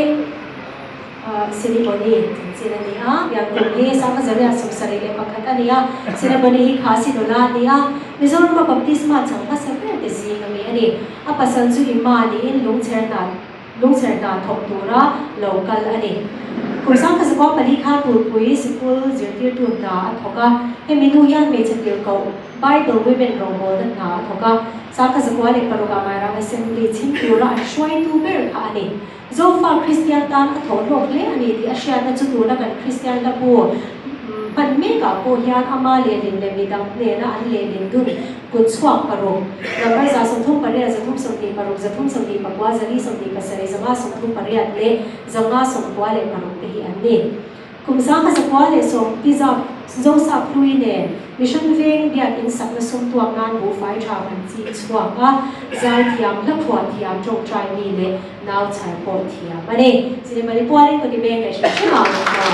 Siliboni chanchin a ni a, piankum hi 1971 a ni a, Siliboni hi Khasi nula a ni a, Mizorama baptisma chang hmasa ber te zing a mi a ni. A pasal chu Ima niin lungchher hna lungchher hna thawk tura lo kal a ni. Kum 1904 khan Tulpui sikul zirtirtu hna a thawk a, hemi hnu hian hmeichhe tirhkoh Bible Women rawngbawlna hna a thawk a. 1906 ah Mairang Assembly chhim tura an hruaitu ber kha a ni. Zofa Kristian tan a thawh hlawk hle a ni tih a hriatna chu tuna kan Kristian hlabu hman mekah pawh hian ama lehlin leh midang hnena an lehlin dun kut chhuak paruk, number 38, 326, 324, 427, 538 leh 596 te hi an ni. Kum 1910 tizap Zosap hlui nen Mission Veng biakinn sakna sum tuak nan buhfai tha kan ching chhuak a, zai thiam, hla phuah thiam, tawngtai mi leh nau chhar pawh thiam a ni. Cinema ni pualin kawti beng leh hrim hrim ang aw.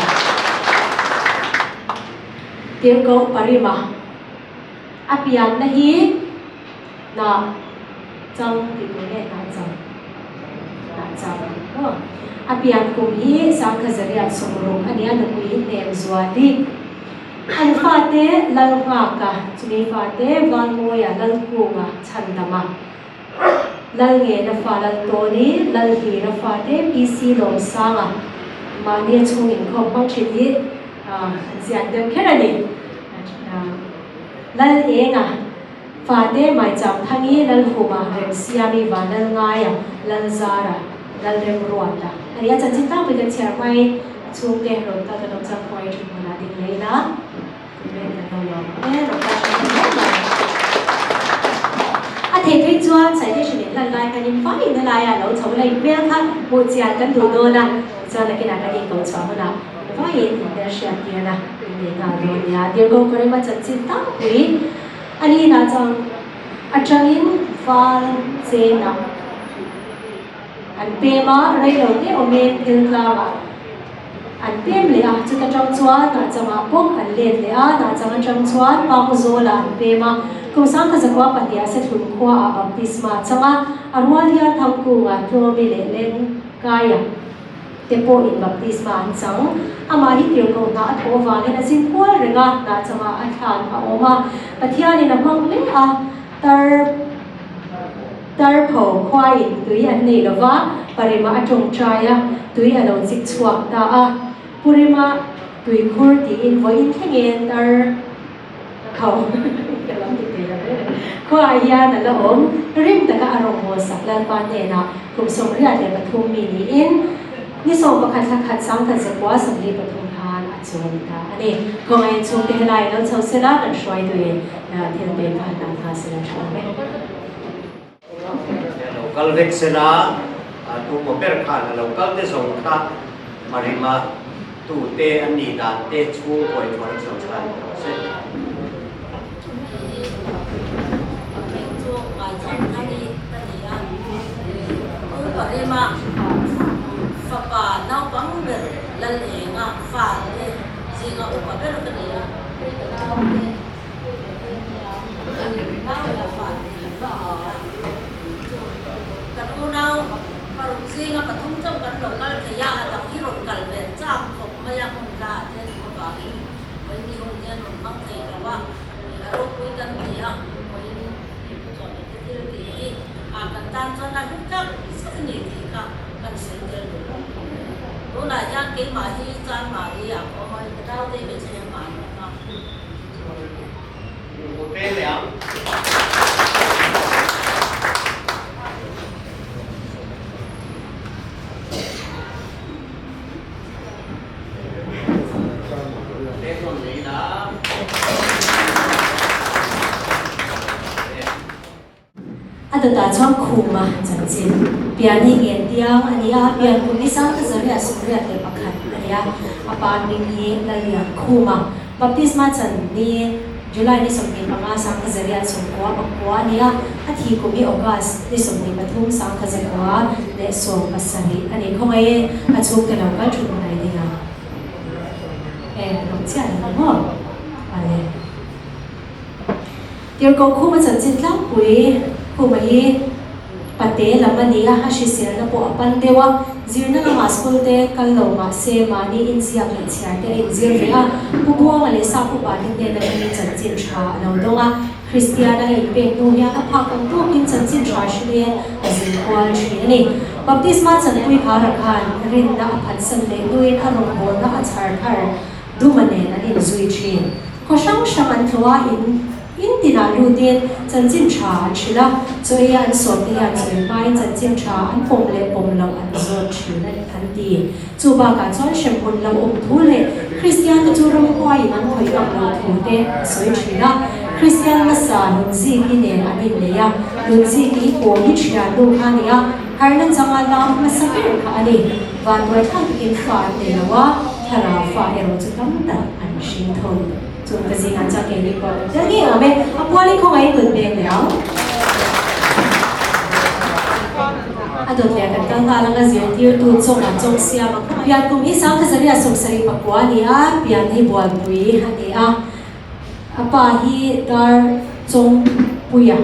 Tirhkoh Parima a pianna hi Hnah chang tih tur nge hnah chang? Hnah chang maw? A pian kum hi 1960 a nia, nupui hi hnem zuali. An fate Lalnghaka, chumi fate Valmawia, Lalkunga, Chhandama, Lalngena fa Laltawni, Lalhlira fate PC Lawmsanga, mahnia chhung inkhawm hmang thin hi. An ziak deuh kher a ni. Lal Enga, Fate Maicham Thangi, Lalhuma, Remsiami, Vanlalngaia, Lalzara, Lalremruata a ni. A chanchin tlangpui kan chhiar hmain a chhungte rawn kal kan awm chuan khawngaih thin hmunah ding leh ila tumeng kan lo lawm ang e, rawn kal thin hmun hle mai. A theih phei chuan citation in hlan lai khan in faiin helaiah lo chho la in hmel kha hmuh chian kan duh dawn a, tichuan nakinah kan inko chhuah hunah Vaiin inhmelhriat tirna in nei nghal dawn nia. Dirgo Parema chanchin tlangpui a ni inah chuan atangin val chenah an pem a, reilo te awmin thil tlangah an pem leh a, chuta tang chuan Nahchangah pawh an let leh a, Nahchang atang chuan Pangzawlah an pem a, kum 1902 ah Sethlun khuaah baptisma a chang a, a rual hian Thangkunga Tlawmi leh Lengkaia te pawh in baptisma an chang. Amah hi tirhkoh hna a thawh avangin a zin kual reng a, hnah changah a thlan a awm a. Pathianin a hmang hle a, tar tar pho khuaiin tui an nei lo va, Parima a tawngtai a, tui a lo chik chhuak ta a. Purima tuikhur tiin vawiin thlengin tar Kho ka lo ti thei lo reng reng. Khuaah hian a la awm rim taka a rawngbâwl sak Lalpa hnênah kum 83 mi niin ni 11 thla khat 1943 khân a chawn ta a ni. Khawngaihin chhûngte helai lo chho sela kan hruaituin thil pek kha han kha sela ṭha awm e. Lo kal vek sela, tu maw ber khan a lo kal te zawng kha Marima tu te an nih dan te chhungkaw in thuan a chho chhan tawh se. Hming chu Ngaithangthari ka ni a, Pu Parema fapa naupang ber Lalenga fa te zinga upa ber ka ni a, hei ka naute. Kan unau paruk zinga pathum chauh kan lo kal thei a, a dang hi rawn kal ve chak khawp mai a, hmun hla ah te an avangin vawiin hun hian rawn hmang thei lo a, a ropui kan ti a, vawiin pu chawhmeh te thil tih hi a kan tan chuan a hlu tak zet a ni tih kha kan sawi tel duh lo. Tunah hian keimah hi Chanmari ah ka awm a, ka naute hi Bethlehem ah an awm a. A dawtah chuan Khuma chanchin pian hi ngen tiang a ni a, pian kum ni 1981 a ni a, a pa hming hi Lalian Khuma. Baptisma chan ni July ni 25 1999 a ni a, a thi kum hi August ni 23 1917 a ni. Khawngaih e, a chhungte lo kal thut hmun ai ding a. E, an awm chiah lo maw? Awle. Tirhkoh Khuma chanchin tlangpui Khuma hi pate lam a ni a, a hriselna pawh a pan deuh a, zirna lamah school te kal lo mah se mahni inziak leh chhiar te a inzir ve a, Pu Buanga leh Sap upa te hnen atangin chanchin tha a lo dawng a, Kristiana a inpek hnu hian a phak ang tawkin chanchin tha hrilhin a zir kual thin a ni. Baptisma chanpui Hara khan rinna a phatsan leh hnuin a rawngbawlna a chhar thar Duma nen an inzui thin. Khaw hrang hrang an thlawh a, in in tinah lutin chanchin tha an hrilh a, chaw eia an sawm te hian chaw ei hmain chanchin tha an pawm leh pawm loh an zawt thin a an ti. Chu bakah chuan hremhmun lo awm thu leh Kristian te chu ramhuaiin an khawih ngam loh thu te a sawi thin a. Kristian hmasa Nunziki nen an innei a, Nunziki hi pawm hi thiannu kha a ni a, harna changa lam hmasa ber kha a ni. Vanduai thlak takin fa an nei lo a, thlarau fa erawh chu tam tak an hring thung. Chung ka zingah chuan keini pawh kan tel ngei awm e, a pualin khawngaih in kut pek leh ang. A dawt leh kan kal nghal anga zirtirtu chawngah chawng siam a khawngaih. Pian kum hi 1974 a ni a, pian hi bualpui a ni a, a pa hi dar chawngpuia,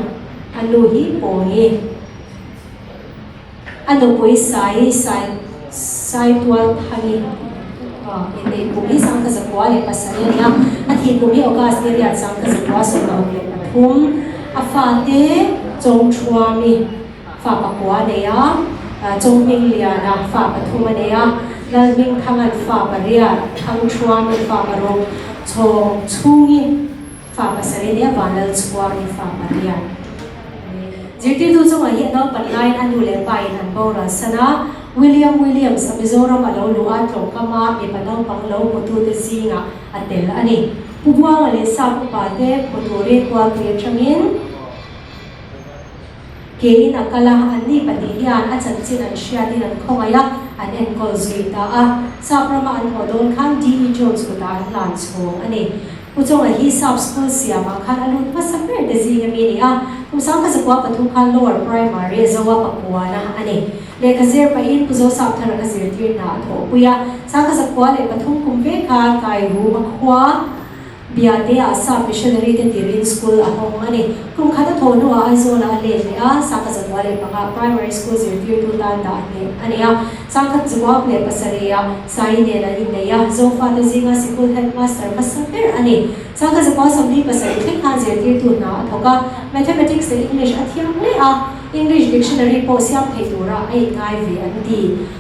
a nu hi pawngi. A nupui Sai Sai Saitual Thangi inneih kum hi 1907 a ni a, a thih kum hi August ni riat 1973. A fate Chawngthuami fa pakua a nei a, Chawnghmingliana fa pathum a nei a. Lalhmingthanga'n fa pariat, Thangṭhuami'n fa paruk, Chhawngchhungi fa pasarih leh Vanlalchhuangi fa pariat a ni. Zirtirtu chungah hi a naupan laiin a nu leh pa in an boral san a, William Williams a Mizoram a lo luh a, tlawngkama mipa naupang lo hmutute zingah a tel a ni. Pu Buanga leh Sap upa te hmu turin Kualpui atangin Keiin a kal a, anni pahnih hian a chanchin an hriatin an khawngaih a, an enkawl zui ta a. Sap rama an haw dawn khan DE Jones kutah an hlan chhawng a ni. Pu Chawnga hi Sap school siamah khan a lut hmasa ber te zing a mi a ni a, kum 1903 khan Lower Primary a zo a, pakuana a ni. Lehkha zir pahin Pu Zosap Thara kha zirtir hna a thawhpui a, 1903 kum vek khan Kairuma khua, Biate-ah Sap Missionary te tirin school a hawng a ni. Kum khat a thawh hnuah Aizawl-ah a let leh a, 1905 Primary School zirtirtu tan dah hneh a ni a. 1907-ah Sai nen an innei a, Zofate zinga sikul headmaster hmasa ber a ni. 1947 thleng khan zirtirtu hna a thawk a, Mathematics leh English a thiam hle a, English dictionary pawh siam thei tura a inngai ve an ti.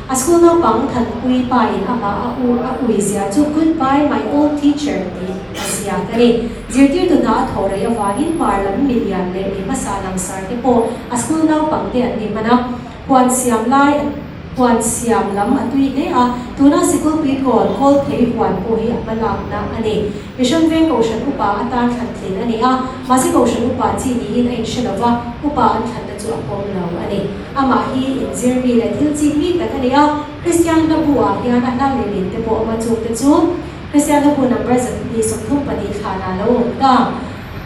A school naupang Thanpui pa in amah a u a ui zia chu Goodbye my old teacher tih a ziak a ni. Zirtirtu hna a thawh rei avangin hmar lam milian leh mi hmasa langsar te pawh a school naupang te an ni hman a. Huan siam lai huan siam lam a tui hle a, tuna sikul puikawn kawl thei huan pawh hi a hmalakna a ni. Mission veng Kohhran Upa atan thlan tlin a ni a, mahse Kohhran Upa chi niin a inhre lo va, Upa an thlanna chu a pawm lo a ni. Amah hi inzir mi leh thil chik mi tak a ni a, Kristian hla bu-ah hian a hla leh lin te pawh awm a, chungte chu Kristian hla bu number 132 thlanah a lo awm ta.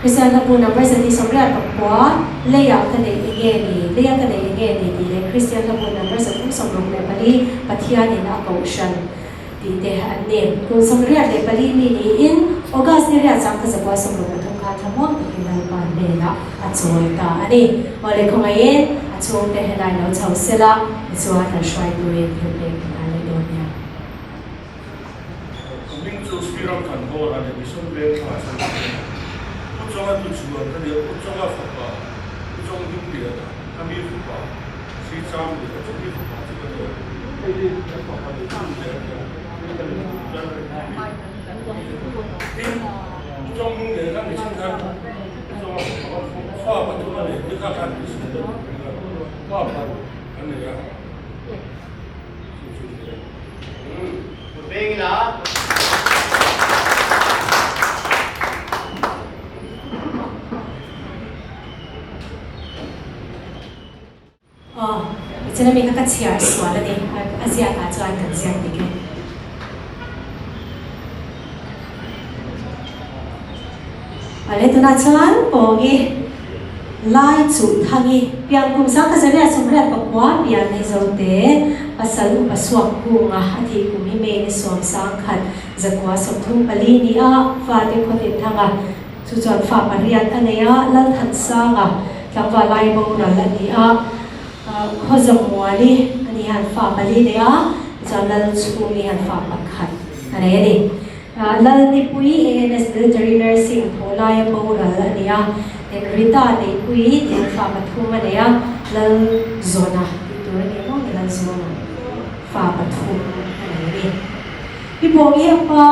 Kristian hla bu number 184, Leiah ka neih enge ni, Leia ka neih enge ni tih leh Kristian hla bu number 364, Pathianin a Kohhran. Tih te an ni. Kum 84 mi niin August ni riat chang kha 1963 khan thlamuang takin Lalpa hnenah a chawi ta a ni. Awle khawngaihin a chhungte helai lo chho sela tichuan kan hruai turin thil pek kan hal leh dawn nia. Kumin chu Sri Ram Thanhawla leh Mission Veng thla chhan a ni a. Pu Chawnga tu chuan ka nia Pu Chawnga fapa Pu Chawng Hmingliana ka mi fapa Sri Cham leh a mi fapa chu ka nia. Hei hi kan fapa leh tu leh a nia ka ni tan Tin, Pu Chawng Hmingliana mi chin khan Pu Chawnga fapa fa pathum a nei ni kha khan mi sin deuh fa paruk an nei a. Chu chu ni e. Kut veng ila. Aw, nichin ami kha ka chhiar sual a ni, a ziak ah chuan kan ziak dik e. Awle tunah chuan Pawngi Lai chuh Thangi pian kum 1989 pian nei zo te pasal upa suak kunga a thih kum hi May ni 1934 ni a fate khawtin Thanga Chu chuan fa pariat a nei a, Lalthansanga tlangval lai boral a ni a, Khawzamuali a ni hian fa pali nei a, tichuan Lalchhungi hian fa pakhat a nei a ni. Lalnipui ANS Military Nursing thawh laia boral a ni a, tin Rita Neihpuii tiin fa pathum a nei a, Lalzawna tih tur a ni maw nge Lalzawna fa pathum a nei a ni. Pi Bawngi a pa.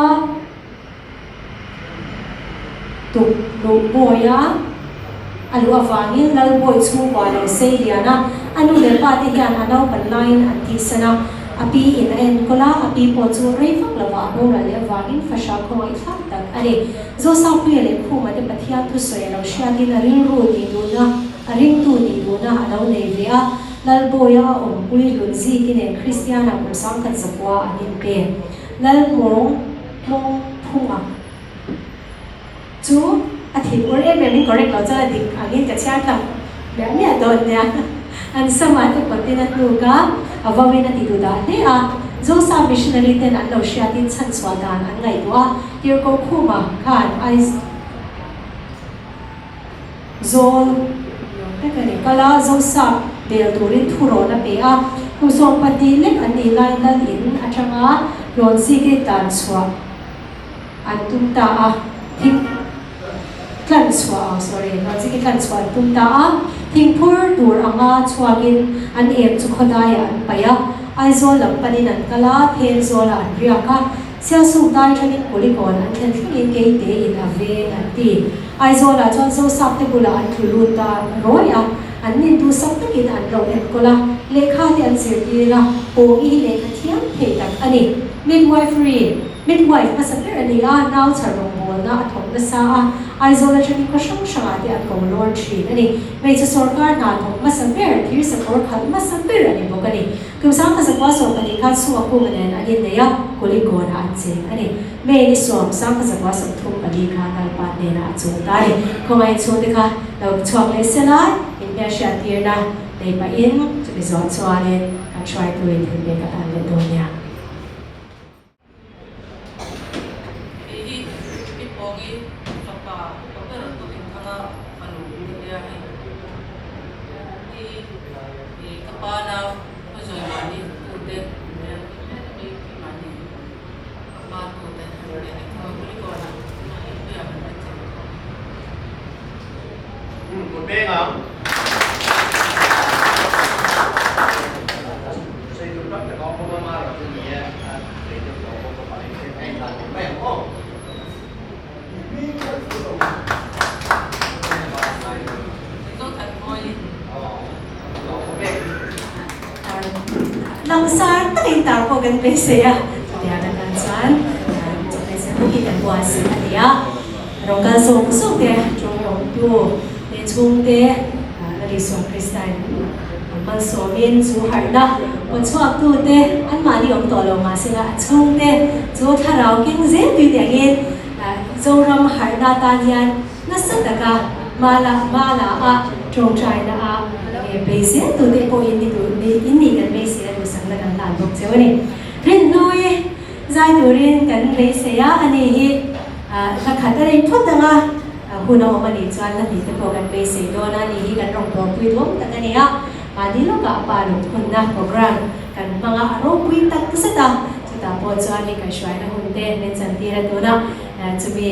Tuk luh bawi a, a luh avangin Lal bawi chhungkua lo sei lian a, a nu leh pa te hian a naupan laiin an tihsan a, a pi in a enkawl a, a pi pawh chu rei vak lovah a boral leh avangin fahrah khawngaih thlak tak a ni. Zosapuia leh Khuma te Pathian thusawi a lo hriatin a rilru nih duhna, a ringtu nih duhna a lo nei ve a, Lal bawia a awmpui Hlunziki nen Kristiana kum 1900 an inpe. Lal hmawng. Hmawng phunga chu a thin ur em em in correct lo chuan a dik angin ka chhiar tlang miah miah dawn nia. An sama te pawtin a hnuk a, a vauin a ti duh dah hle a. Zosa missionary ten an lo hriatin chhanchhuah dan an ngaihtuah a, Tirhkoh Khuma khan Aizawl tak a ni kal a, Zosa bel turin thurawn a pe a, kum 12 lek an nih lai lal in atanga rawn zike tlan chhuah an tum ta a, thing tlan chhuah oh sorry rawn zike tlan chhuah an tum ta a, thing phur tur anga chhuakin an em chu khawdaiah an paih a. Aizawl lam panin an kal a, Thenzawlah an riak a, Sialsuk dai tangin Kulikawn an thlen thlengin keite in a veng an ti. Aizawlah chuan Zosap te bulah an tlu lut ta rawi a, an nin duhsak takin an lo enkawl a, lehkha te an zirtir a, Pawngi hi lehkha thiam thei tak a ni. Midwifery, Midwife hmasa ber a ni a, nau chhar rawngbawlna a thawk nasa a, Aizawl atangin khaw hrang hrangah te an ko lawr thin a ni. Hmeichhe sawrkar hna thawk hmasa ber, thir sakawr khalh hmasa ber a ni bawk a ni. Kum 1900 20 khan Sua Kunga nen an innei a, Kulikawnah an cheng a ni. May ni 10, 1934 khan Lalpa hnenah a chung ta a ni. Khawngaih chhungte kha lo chhuak leh sela, inhmelhriat tirna nei pahin chumi zawh chuanin kan hruaituin thilpek a hlan leh dawn nia. Kei hi i Pawngi fapa upa ber Tuinthanga fanu ka nia hei. Hi i ka pa nau ka zawi mahni tute nia i mahni ka pa tute an nia hei khawi Kulikawnah inpuia kan la cheng thawk. Kut peng ang. Langsar takin tar pawh kan beisei a, chutia kan tan chuan chawhmeh sen bawkin kan buatsaih a ni a. Rawng kal zawng zawng te, tawng awmtu leh chhungte Lal Isua Kristain an malsawmin chu harhna pawchhuaktu te anmahni awm tawh lo mahsela a chhungte chu thlarau keng zel tui tih angin Zoram harhna atan hian nasa taka mala mala a tawngtaina a bei zel tu te pawh in ni duh in nih kan beisei a duhsakna kan hlan bawk cheu a ni. Rinhlui zai turin kan beisei a, ani hi hla khat a nei phawt ang a, hun a awm a nih chuan hla hnih te pawh kan beisei dawn a, ani hi kan rawn bawlpui duam tak a ni a, mahni lawkah a pa lungphunna program kan hmang a, a ropui tak zet a, chutah pawh chuan hei kaihhruaina hun te min chantir a tuna chumi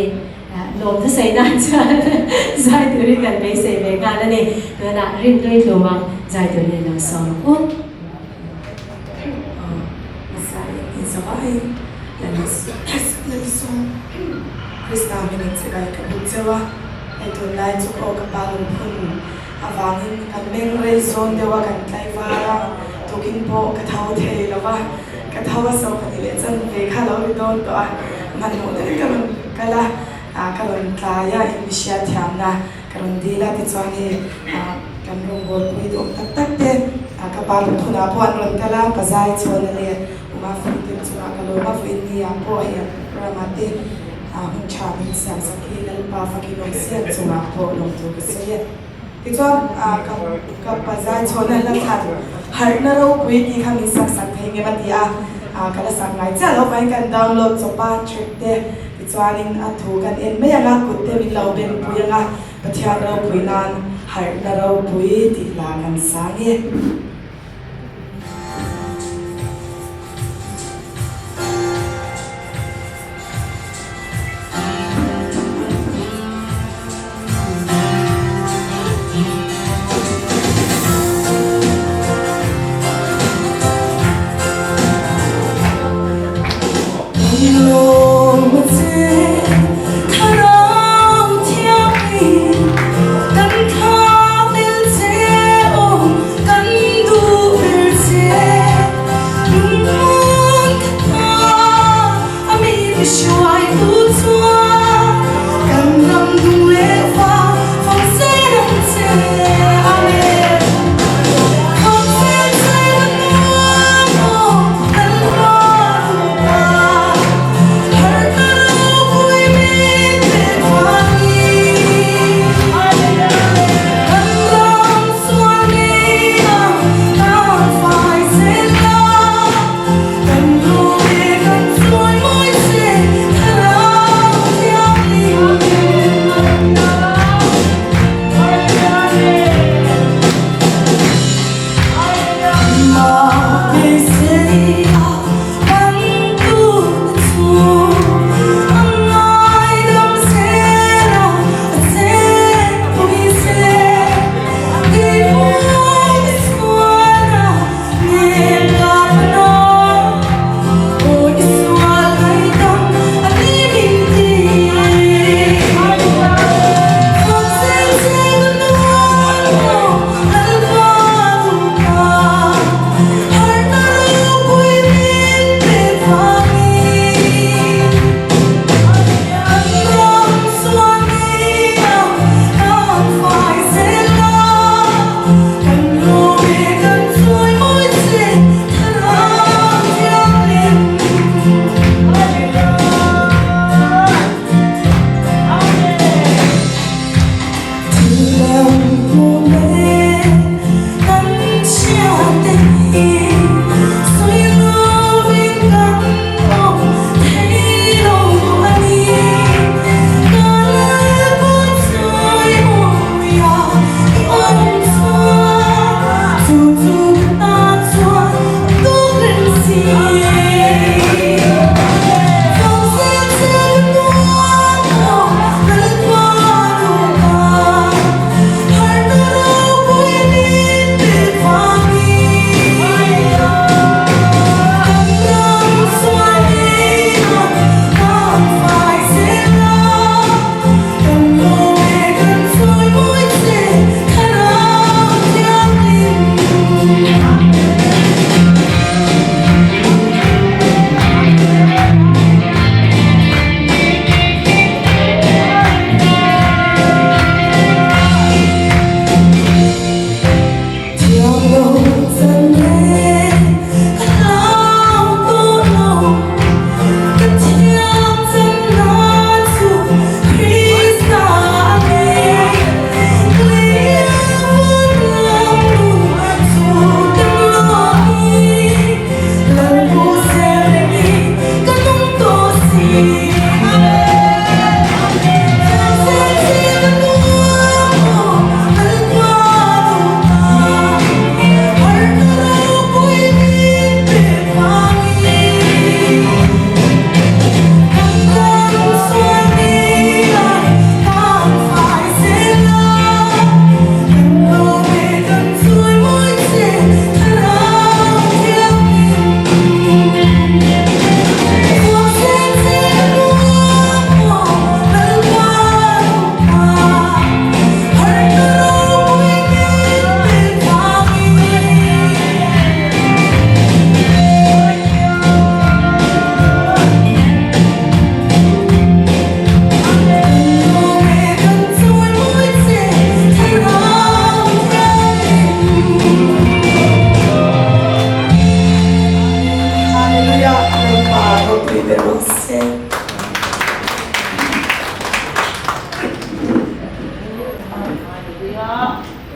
lawm thusawi nan chuan zai turin kan beisei ve nghal a ni, tunah rinhlui tlumang zai turin in lo sawm ang u. Krista hmingin chibai ka buk cheu a, hei tunlai chu aw ka pa lungphun avangin kan meng rei zawn deuh a, kan tlaivar a, tukin pawh ka tho thei lo va, ka tho a so pahnih leh chan ve kha lo ri dawn tawh a, hmanhmawh deuhin ka rawn kal a, ka rawn tlai a, in mi hriatthiamna Ka rawn dil a tichuan hei kan rawngbâwl pui duh tak tak te ka pa lungphunah pawh an rawn kal a, pa zai chhuan a leh Uma Fungten chungah ka lawm a, vawiin ni ah pawh hei an ramah te hun tha min siam sak hi Lalpa fakin awm siam chungah pawh lawm tur ka sawi e. Tichuan ka pa zai chhuan a hla thlan harhna ropui tih kha min sak sak thei ngem a ti a, ka la sak ngai chiah lo vangin kan download chawp a track te. Tichuanin a thu kan en mai ang a, kut te min lo ben pui ang a, Pathian ropui nan harhna ropui tih hla kan sang e.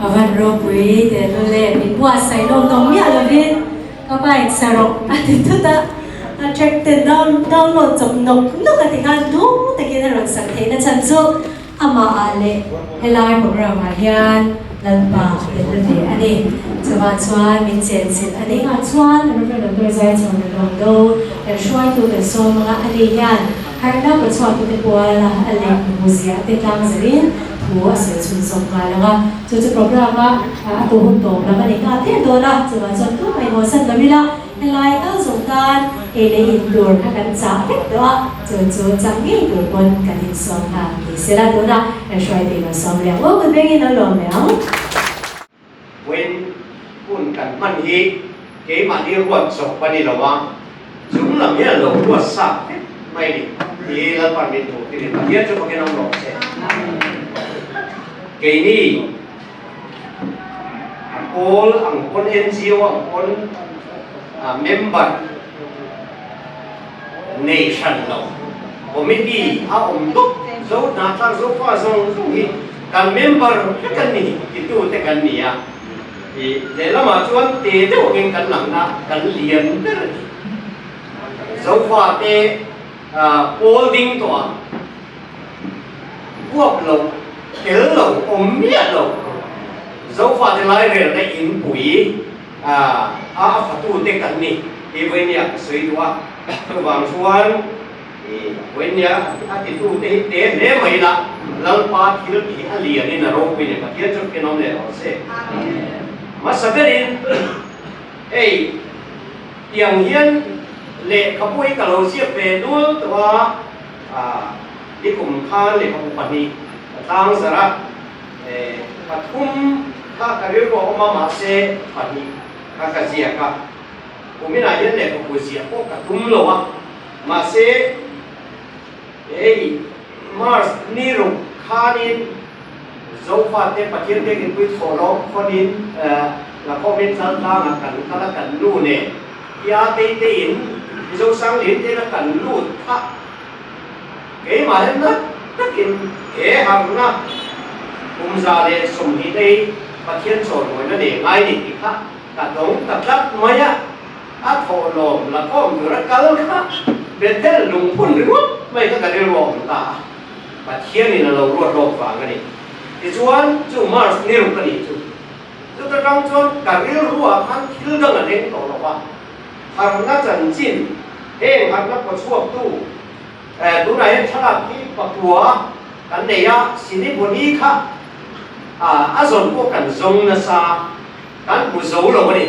A van ropui teh lul e, min buatsaih lawm tawh miah lovin ka pa in sa rawh a ti thut a, a track te download chawp nawk nawk a ti khan hnung takin a rawn sak theihna chhan chu amah ah leh helai program ah hian Lalpa a tel na ve a ni. Chuvang chuan min chenchilh a ni. Ah chuan Rev. Doctor Zaichhawna Lawmdo kan hruaitu kan sawm anga a ni hian Harhna pawchhuaktute puala a lehkhabu ziah te tlang zerin thu a sawi chhun zawk nghal ang a, chu chu programme-a a tu hun tawp lam a ni nghal der dawn a, chuvang chuan tumah inhawnsan lo ila helai kal zawng tan ei leh in tur kha kan chah vek tawh a, chu chu chak ngei tur pawn kan insawm nghal ni sela tunah kan hruaitu in lo sawm leh ang aw, kut vengin lo lawm leh ang. Vawiin hun kan hman hi keimahni ruat chawp a ni lo a, chung lam hian lo ruat sak vek mai a ni. Hi Lalpan min hmuh tir in Pathian chu fakin awm rawh se. Keini a pawl ang pawn NGO ang pawn member nei hran lo committee a awm dup zo hnahthlak zofa zawng zawng hi Kan member vek an ni titu te kan ni a, i lehlamah chuan te deuh angin kan langna kan lian ber a ni. Zofate pawl ding tawh a, huap lo, tel lo, awm miah lo, Zofate lairelna inpui a a fatute kan ni tih vawinia ka sawi duh a, chuvang chuan, I Vawinia a titute hi te hle mai la, Lalpa thil tih a lianin a ropui leh Pathian chu thenawm leh rawh se. Hmasa berin hei tiang hian lehkhabu hi ka lo ziak ve nual tawh a, nikum khan lehkhabu pahnih ka tlang zarh a, pathum kha ka rilru a awm a mahse pahnih kha ka ziak a, kuminah hian lehkhabu ziah pawh ka tum lo a. Mahse, hei Mars ni ruk khanin Zofate Pathian biakinpui thawhlawm khawnin Lakhawmin Chaltlangah kan kal a, kan nu nen tia teiteiin Mizo Sanglin tena kan lut kha keimah hian nat takin he harhna kum 120 ei Pathian chawnmawina nei ngai ni tih kha ka dawng ta tlat mai a. A thawhlawm la khawm tura kal kha Bethel lungphun ringawt mai kha ka rilru a awm ta a, Pathianin a lo ruat lawk vang a ni. Tichuan, chu Mars ni ruk a nih chu. Chuta tang chuan ka rilruah khan thil dang a leng tawh lo va, harhna chanchin, heng harhna pawchhuaktu, tunah hian thlalak hi pakua kan nei a, Siniboni kha a zawn pawh kan zawng nasa. Kan hmu zo lo a ni.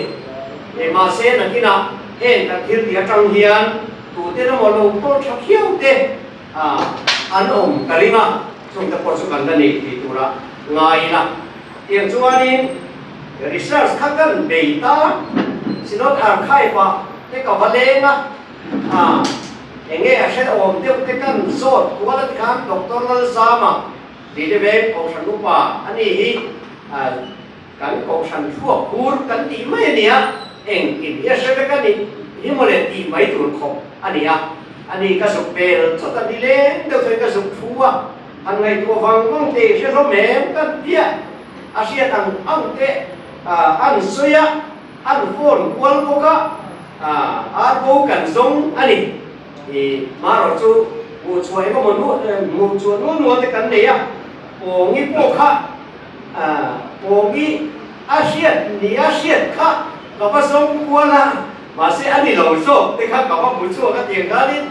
E mahse nakinah heng kan thil tih atang hian tute emaw lo kawl tha khiau te an awm ka ring a, chungte pawh chu kan la nei thei tura ngai ila. Tiang chuanin research kha kan bei ta, Synod Archive ah te ka va leng a, enge a hrehawm deuh te kan zawt kual a tikhan Doctor Lalzama Liliveng Kohhran Upa a ni hi Kan kohhran thluak bur kan tih mai a nia, engkim hi a hre vek a ni hi mawle tih mai tur khawp a ni a. Ani ka zuk bel chawt a ni leng deuh chuan ka zuk thu a, han ngaihtuah vang vang te i hre hlawm em kan tia a hriat ang ang te an sawi a, an phone kual bawk a, ar bo kan zawng a ni. I marawh chu hmuhchhuah emaw hmuhchhuah nual nual te kan nei a, Pawngi pawh kha Pawngi a hriat ni a hriat kha ka va zawng kual a, mahse a ni lo zawk te kha ka va hmu chhuak a tiang khanin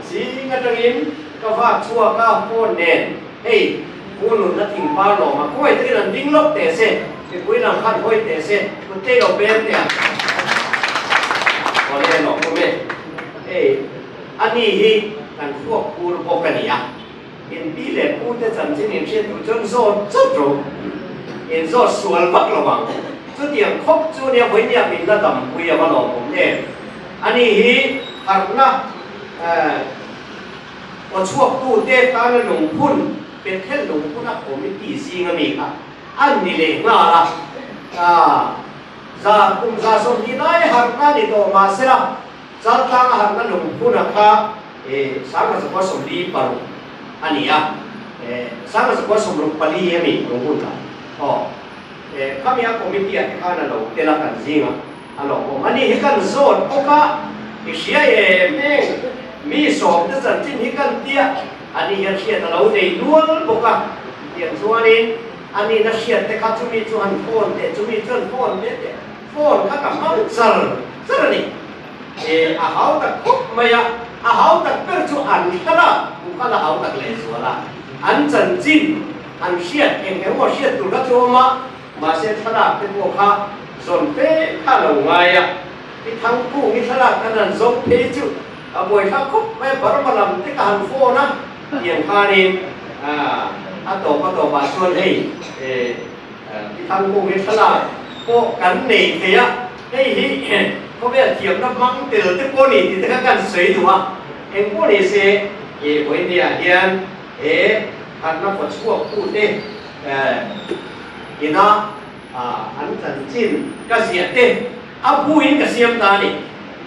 zing atangin ka vak chhuak a phone nen hei Pu Nunna thingpar lawm a khawi takin an ding lawk teh se mipui lam khan hawi teh se kut te lo pem teh a awle lawm awm e hei a ni hi kan thluak phur bawk a ni a. In pi leh pu te chanchin in hriat duh chuan zawt chawt rawh. In zawt sual vak lo ang. Chutiang khawp chu nia vawinia min la dampui a va lawmawm em. Ani hi harhna aw chhuaktu te tana lungphun, Bethel lungphun a committee zing ami kha an ni leh nghal a. Za kum 120 lai harhna ni tawh mahsela Chaltlanga harhna lungphuna kha 1946 a ni a, 1964 a mi lungphun kha aw. Khami a committee ah te khan a lo tel a kan zingah a lo awm a ni hi kan zawt bawk a, i hria em heng mi sawmte chanchin hi kan tia a ni hian hriat a lo nei nual bawk a, tiang chuanin a nihna hriat te kha chumi chu han phone teh chumi chu han phone teh teh phone kha ka hmang char char a ni. E a hau tak khawp mai a, a hau tak ber chu an thlalak hmuh kha la hau tak lehzual a, an chanchin an hriat eng eng emaw hriat tur kha chu a awm a, mahse thlalak te pawh kha zawn fe kha a lo ngai a, i thangkung i thlalak khan han zawng phei chu a buaithlak khawp mai a, Burma lam te ka han phone a, tiang khanin a tawp a tawpah chuan hei i thangkung i thlalak pawh kan nei thei a. Hei hi khawvel thiamna hmang tel te pawh ni tih te kha kan sawi duh a, eng pawh ni se he Vawinia hian he harhna kawchhuak tute ina an chanchin ka ziah te a buin ka siam ta a ni.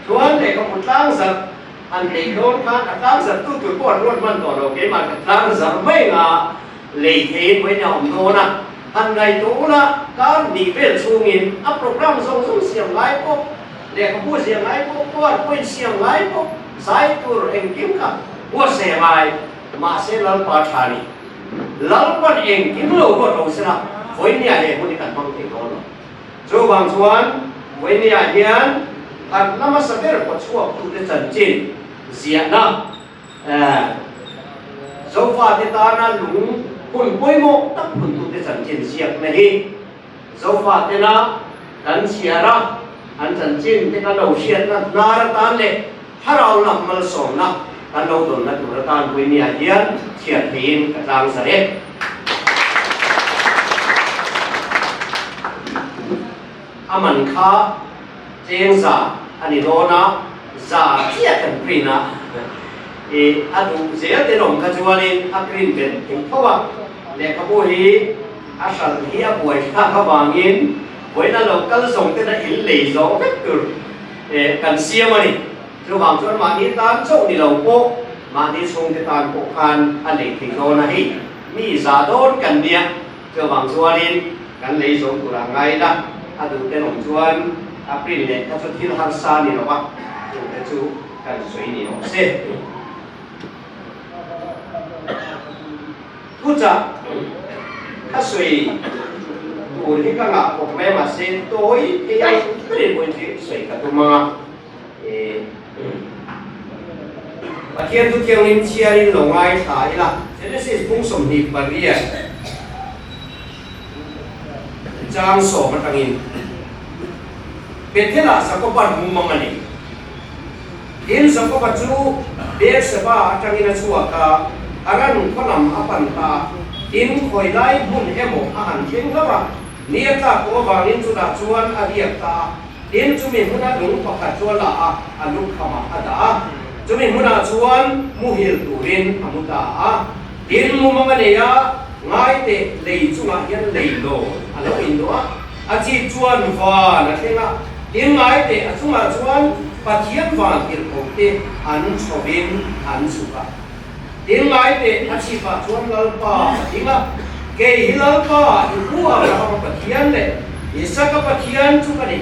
Chuan lehkhabu tlangzarh han lei dawn khan a tlangzarh tu tur pawh an ruat hman tawh lo, keimah ka tlangzarh mai nga lei theiin vawiin a awm dawn a, han ngaihtuah ula kar hnih vel chhungin a program zawng zawng siam ngai pawh, lehkhabu ziah ngai pawh, powerpoint siam ngai pawh, zai tur engkim kha buatsaih a ngai, mahse Lalpa tha ni. Lalpan engkim lo ruat lo sela vawinia he hun hi kan hmang thei dawn lo. Chuvang chuan vawinia hian harh na hmasa ber kawchhuak tute chanchin ziahna, Zofate tana lung hun pawimawh tak phuntute chanchin ziakna hi Zofatena kan chhiar a, an chanchin te kan lo hriatna hnar atan leh thlarau lam malsawmna kan lo dawnna tur atan Puinia hian chhiar theiin ka tlang zar e. A man kha cheng za a ni dawn a, za chiah kan print a, i a duh zel te lawm kha chuanin a print belh thei tho a, lehkhabu hi a hralh hi a buai thlak avangin vawiin a lo kal zawng ten a in lei zawng vek tur kan siam a ni. Chuvang chuan mahni tan chauh ni lo pawh mahni chhungte tan pawh khan a lei thei dawn a, hei mi za dawn kan nia. Chuvang chuanin kan lei zo tur a ngai la, a duh te lawm chuan a print leh kha chu thil harsa ni lo a, chung te chu kan sawi ni awm se. Thuchah kha sawi tur hi ka ngah khawp mai mahse tawi thei ang berin pawhin chu sawi ka tum ang a. Pathian thu thianghlim chhiarin lo ngaithla ila. Genesis bung 28 chang sawm atangin Bethel-ah Jakoba'n mumang a nei. Tin, Jakoba chu Beer-sheba atangin a chhuak a, Haran khaw lam a pan ta a. Tin, khawi lai hmun emaw a han thleng hlauh a, ni a tlak tawh avangin chutah chuan a riak ta a. Tin, chumi hmuna lung pakhat chu a la a, a lukhamah a dah a. Chumi hmunah chuan muhil turin a mu ta a. Tin, mumang a nei a, ngai teh lei chungah hian lei lawn a lo inluah a, a chip chuan van a thleng a. Tin, ngai teh a chungah chuan Pathian van tirhkoh te an chhovin an chhuk a. Tin, ngai teh a chhipah chuan Lalpa a ding a, Kei hi Lalpa, i pu Abrahama Pathian leh Isaka Pathian chu ka ni.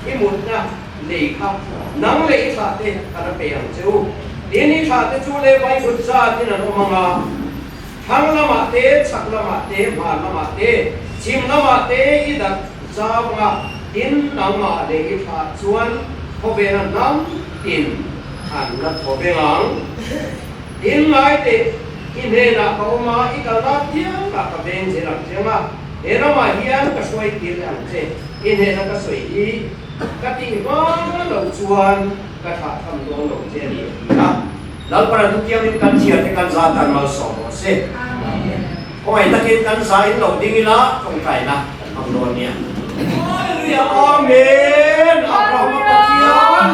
I mutna lei kha nang leh i thlahte ka la pe ang che u. Tin, i thlahte chu Levi kut zatin an awm ang a, thlang lamah te, chhak lamah te, hmar lamah te, chhim lamah te i darh zau ang a, tin, nangmah leh i thlah chuan khawvela hnam tin an la thaw veng ang. Tin, ngai teh, i hnenah ka awm a, i kalna piangah ka veng zel ang che ang a, he ramah hian ka hruai tir leh ang che. I hnena ka sawi hi ka tih hma loh chuan ka thlah tham dawn lo che a ni, a ti a. Lalpana thutiangin kan chhiar te kan za tan malsawm rawh se. Khawngaih takin kan za in lo ding ila tawngtaina kan hmang dawn nia. Hallelujah Amen Abrahama Pathian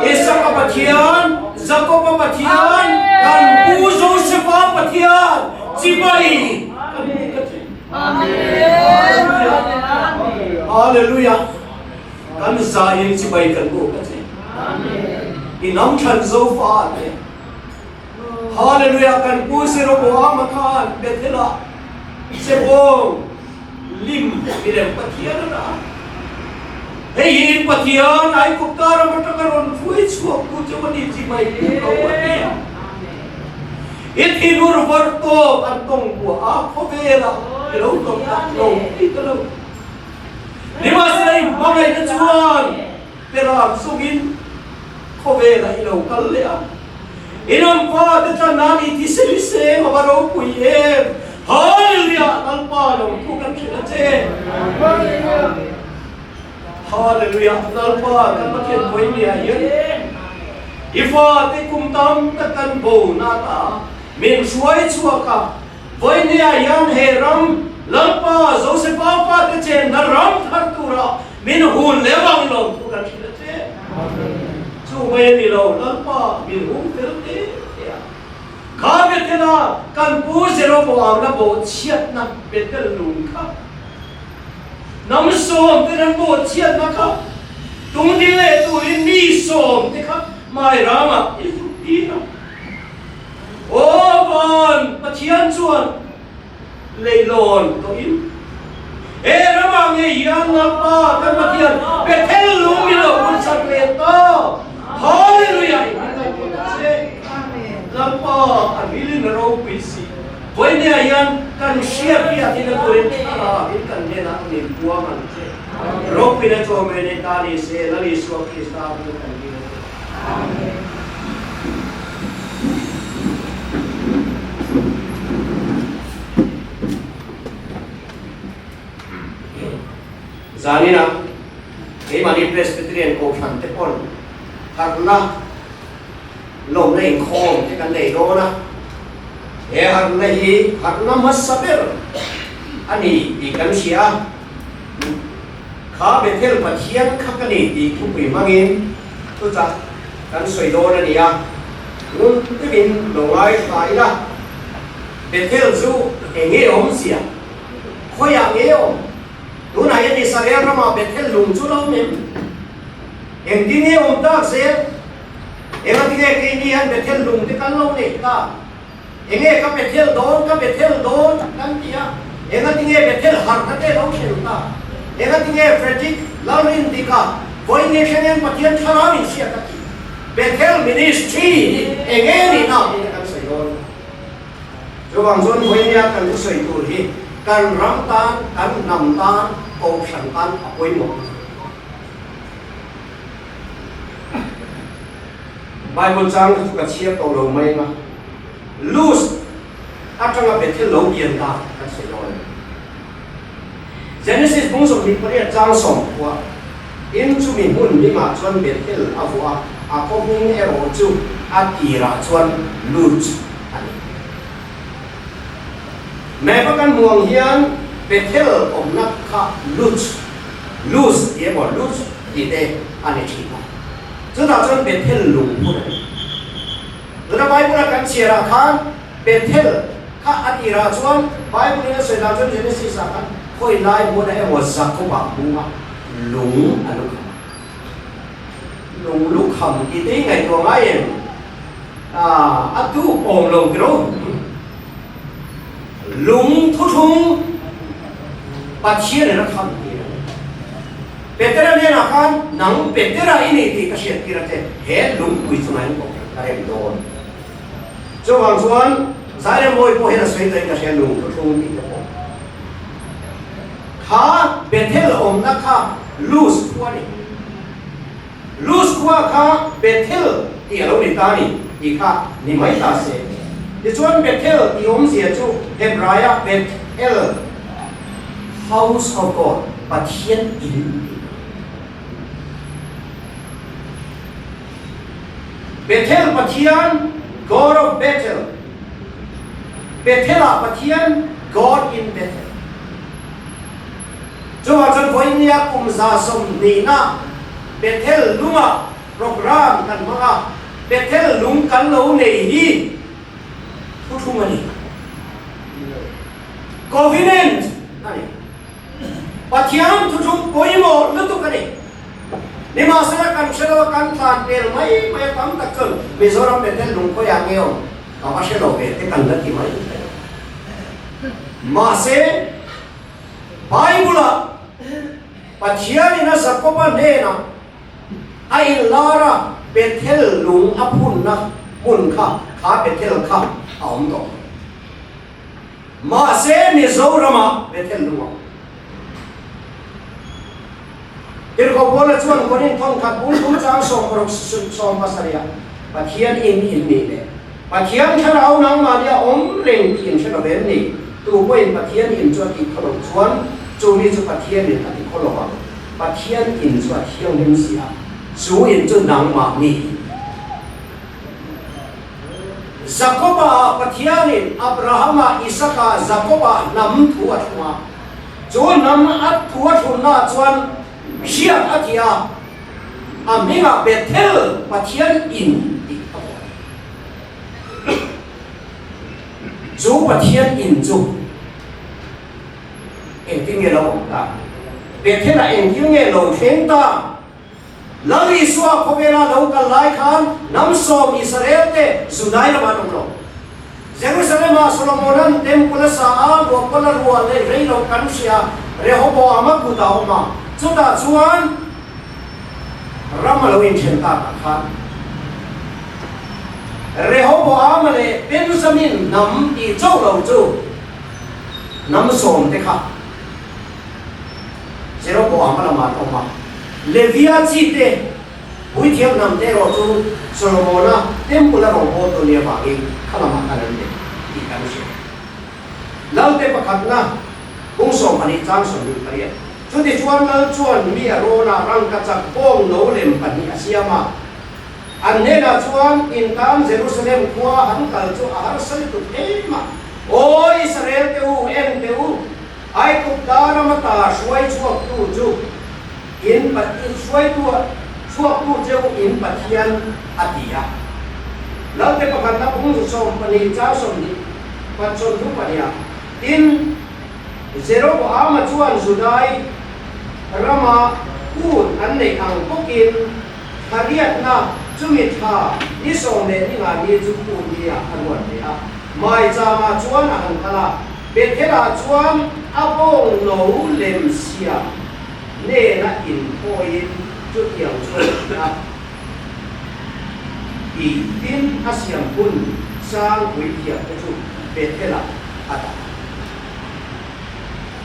Isaka Pathian Jakoba Pathian kan pu Josepha Pathian chibai kan hmu ka che. Amen Hallelujah Kan za in chibai kan hmu ka che. I nam thlan zo fa te. Hallelujah kan pu Jeroboam khan Bethel ah Sebong. Lim milem Pathian a dah a. Hei hi in Pathian Aigupta ram atanga rawn hruai chhuak tu cheu a ni chi mai pu lo a ti a. I thinur var tawk an tawng buah a, khawvelah i lo tawng tak lo ti ta lo. Nimahsela i hmangaihna chuan Peram sungin khawvelah i lo kal leh a. I ram fate tlan nan i thisen i seng a va ropui em! Hallelujah! Lalpa lo thu kan hrilh a che. Hallelujah! Lalpa kan Pathian Vawinia hian i fate kum tam tak kan bo na ta min hruai chhuak a. Vawinia hian he ram Lalpa Josefa fate chenna ram thar tura Min hun leh vang lawm thu kan hrilh a che. Chu mai a ni lo, Lalpa min hung fel te te a. Kha Bethel-a kan pu Jeroboam-na bawhchhiatna Bethel lung kha, hnam sawmten an bawhchhiatna kha tungding leh turin mi sawmte kha Mairamah i zuk tir a. Aw van Pathian chuan Leilawn tawhin he ramah ngei hian Lalpa kan Pathian Bethel lung min lo hun sak leh ta. Hallelujah! I hming kan pawt a che. Lalpa a rilin a ropui si. Vawinia hian kan hriat hi a thina turin thlalak in kan hnenah min puang ang che. Ropuina chawmei nei ta ni se Lal Isua Krista hming kan dil a che. Amen. Zanina keimahni Presbyterian Kohhran te pawn harhna lawmna inkhawm te kan nei dawn a, he harhna hi harhna hmasa ber a ni tih kan hria a, kha Bethel Pathian kha ka ni tih thupui hmangin Chutah kan sawi dawn a ni a, ngun takin lo ngaithla ila, Bethel chu eng nge awmzia? Khawiah nge awm? Tunah hian Israel ramah Bethel lung chu lo awm em? Engtin nge awm tak zel? Engati nge keini hian Bethel lung te kan lo neih tak? Enge ka Bethel dawn, ka Bethel dawn kan ti a, engati nge Bethel harhna te lo thlen ta? Engati nge Frederick Lalrindika vawiin nge thleng Pathian thlarau in hriat a ti? Bethel Ministry hi enge nihna tih te kan sawi dawn. Chuvang chuan vawiin nia kan thusawi tur hi kan ram tan, kan hnam tan, kohhran tan a pawimawh. Bible chang kha chu ka chhiar tawh lo mai ang a, Luz atanga Bethel lo pian ta kan sawi dawn a ni. Genesis bung 28 chang 10 in chumi hmun hmingah chuan Bethel a vuah a, a khaw hming erawh chu a tirah chuan Luz a ni. Map a kan hmuh ang hian Bethel awmna kha Luz, Luz tih emaw Luz tih te a ni thin a. Chutah chuan Bethel lung hmun a ni. Tuna Bible-a kan chhiarah khan Bethel kha a tirah chuan Bible-in a sawi dan chuan Genesis-ah khan khawi lai hmunah emaw Jakob-a hmu a, lung a lu kham a. Lung lu kham tih te hi ngaihtuah ngai em? A tuk awm lo tiro. Lung thuthlung Pathianin a kham tir a ni. Petera hnenah khan, Nang Petera i ni tih ka hriat tir a che, he lungpui chungah hian kohhran ka rem dawn. Chuvang chuan Zairemawi pawh hian a sawi tawhin ka hria lung thuthlung tih te pawh. Kha Bethel awmna kha Luz khua a ni. Luz khua kha Bethel tih a lo ni ta ni tih kha ni mai ta se. Tichuan Bethel tih awmzia chu Hebraia Beth El, House of God, Pathian In tih a ni. Bethel Pathian, God of Bethel, Bethel-ah Pathian, God in Bethel. Chuvang chuan vawinia kum 20 Bethel lunga program kan hmang a, Bethel lung kan lo nei hi thuthlung a ni. Covenant a ni. Pathian thuthlung pawimawh lutuk a ni. Nimahsela kan hre lo a, kan tlan pel mai mai a tam tak chuan Mizoram Bethel lung khawiah nge awm ka va hre lo ve te kan la ti mai thei. Mahse. Bible-ah Pathianin a Jakoba hnenah a inlar a, Bethel lung a phunna hmun kha, kha Bethel kha a awm tawh. Mahse Mizoramah Bethel lung a awm. Tirhkoh Paula chuan Korinth thawnkhat bung thum chang 60 70ah, Pathian in in nih leh Pathian thlarau nangmahni a awm reng tih in hre lo em ni? Tu pawhin Pathian in chu a tih khaw loh chuan chu mi chu Pathianin a ti khaw lo ang. Pathian in chu a thianghlim si a, chu in chu nangmahni in. Jakoba-ah Pathianin Abrahama, Isaka, Jakoba hnam thu a thlung a. Chu hnam a thu a thlunnaah chuan hriat a ti a, a hmingah Bethel, Pathian in tih a vuah. Chu Pathian in chu engtin nge lo awm ta? Bethel-ah engtin nge lo thleng ta? Lal Isua khawvela lo kal lai khan hnam sawm Israel-te Judai lamah an awm lo. Jerusalem-ah Solomona'n temple a sa a, luahpal a ruah leh rei lo kan hria, Rehoboam-a kut a awm a, chutah chuan ram a lo inthen takah khan Rehoboam-a leh Benjamin hnam tih chauh lo chu hnam sawmte kha Jeroboam a lamah an awm a, Levia chi te, puithiam hnam te erawh chu Solomona temple a rawngbâwl tu nia vangin kha lamah khan an nei tih kan hria. Lalte pakhatna bung 12 chang 28. Chutichuan Lal chuan mi a rawnah rangkachak bawng no lem pahnih a siam a, an hnenah chuan, In tan Jerusalem khua han kal chu a harsa lutuk em a, Aw Israel te u, en teh u, Aigupta rama ta hruai chhuaktu chu in hruaitu chhuaktu cheu in Pathian a ti a. Lalte pakhatna bung 12 chang 20 pat 30 pahniha tin Jeroboama chuan Judai rama kut an neih ang bawkin thariatna chumi tha ni sawm leh ni nga ni chu kut ni-ah a ruat ve a. Maichama chuan a han kal a. Bethel-ah chuan a bawng no lem siam nena inphawiin chutiang chu a ti a. Tih tin a siam hun sang puithiamte chu Bethel-ah a dah.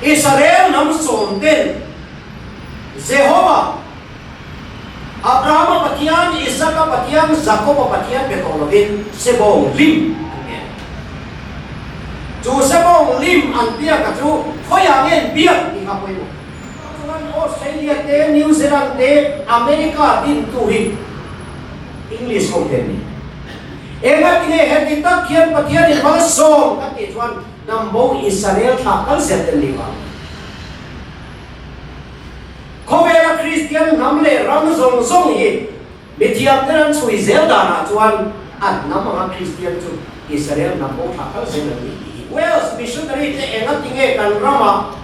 Israel hnam sawmten Jehova, Abrahama Pathian, Isaka Pathian, Jakoba Pathian be tawh lovin Sebawng lim an ngen. Chu Sebawng lim an biaka chu khawiah nge an biak tih kha pawimawh. Chuan Australia te, New Zealand te, America dintu hi English ho te an ni. Engatinge heti tak hian Pathianin malsawm kan tih chuan hnam bo Israel thlah kal zel te an ni vang. Khawvela Kristian hnam leh ram zawng zawng hi mithiamten an chhui zel danah chuan a hnam anga Kristian chu Israel hnam bo thlah kal zel an ni tih hi. Wales missionary te enga tinge kan ramah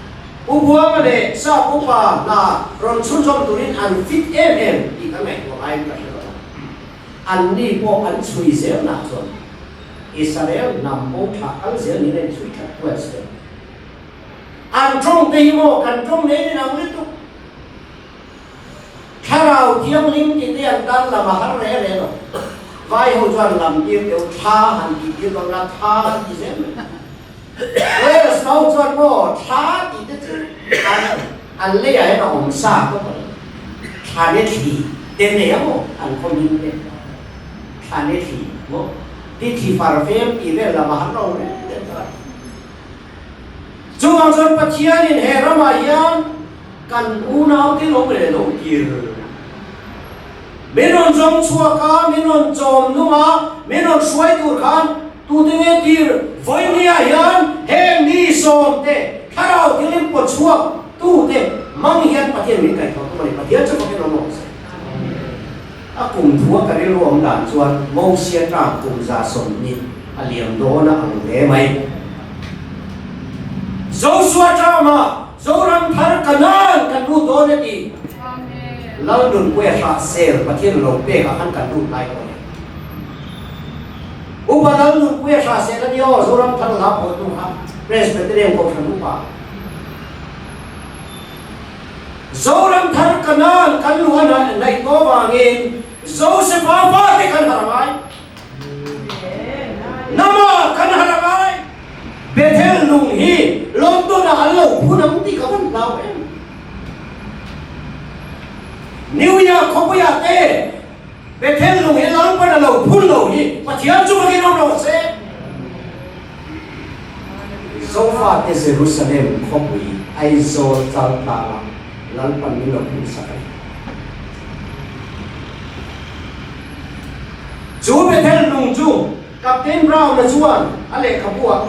Pu Buanga leh Sap upa hna rawn chhunzawm turin an fit em em tih kan ngaihtuah ngaiin ka hre lo a. Anni pawh an chhui zel nah chuan Israel hnam bo thlah kal zel niin a inchhui tlat Wales te. An tawng te hi maw kan tawng nei ni nang lutuk. Thlarau Thianghlim ti te an tan lam a har reh reh lo. Vai ho chuan lam tir deuh thla han tih tir dawn la tha an ti zel mai. Wales ho chuan maw thla tih te chu an an leiah hian a awm sa tawp a ni. Thla ne thli te nei a maw an khaw hming te. Thla ne thli maw ti thli far vem tih vel lam a har lo reng reng tawh a. Chuvang chuan Pathianin he ramah hian kan unaute lo leh lo kir. Min rawn zawng chhuak a, min rawn chawm nung a, min rawn hruai tur khan tute nge tir vawinia hian heng mi sawmte thlarau thilim paw chhuak tute hmang hian Pathian min kaihthawh tum a ni. Pathian chu fakin awm rawh se. A kum thua ka rilru awm dan chuan Mosia tlang kum 120 a liam dawn a ang hle mai. Josua tlama Zoram thar Kanaan kan lut dawn a ti. Lalnunpuia hrah sel Pathian lo pek ah khan kan lut lai tawh a ni. Upa Lalnunpuia hrah sel a ni aw, Zoram thar hla pawh hnu kha Presbyterian Kohhran upa. Zoram thar Kanaan kan luh a naih tawh vangin Josefa fate kan harh a ngai. Nama kan harh a ngai. Bethel lung hi London ah an lo phun ang tih ka van hlau em. New York khawpuiah te Bethel lung hi Lalpan a lo phun lo hi Pathian chu vakin awm rawh se. Zofate Jerusalem khawpui Aizawl Chaltlanga Lalpan min lo phun sak a ni. Chu Bethel lung chu Captain Brown-a chuan a lehkhabu ah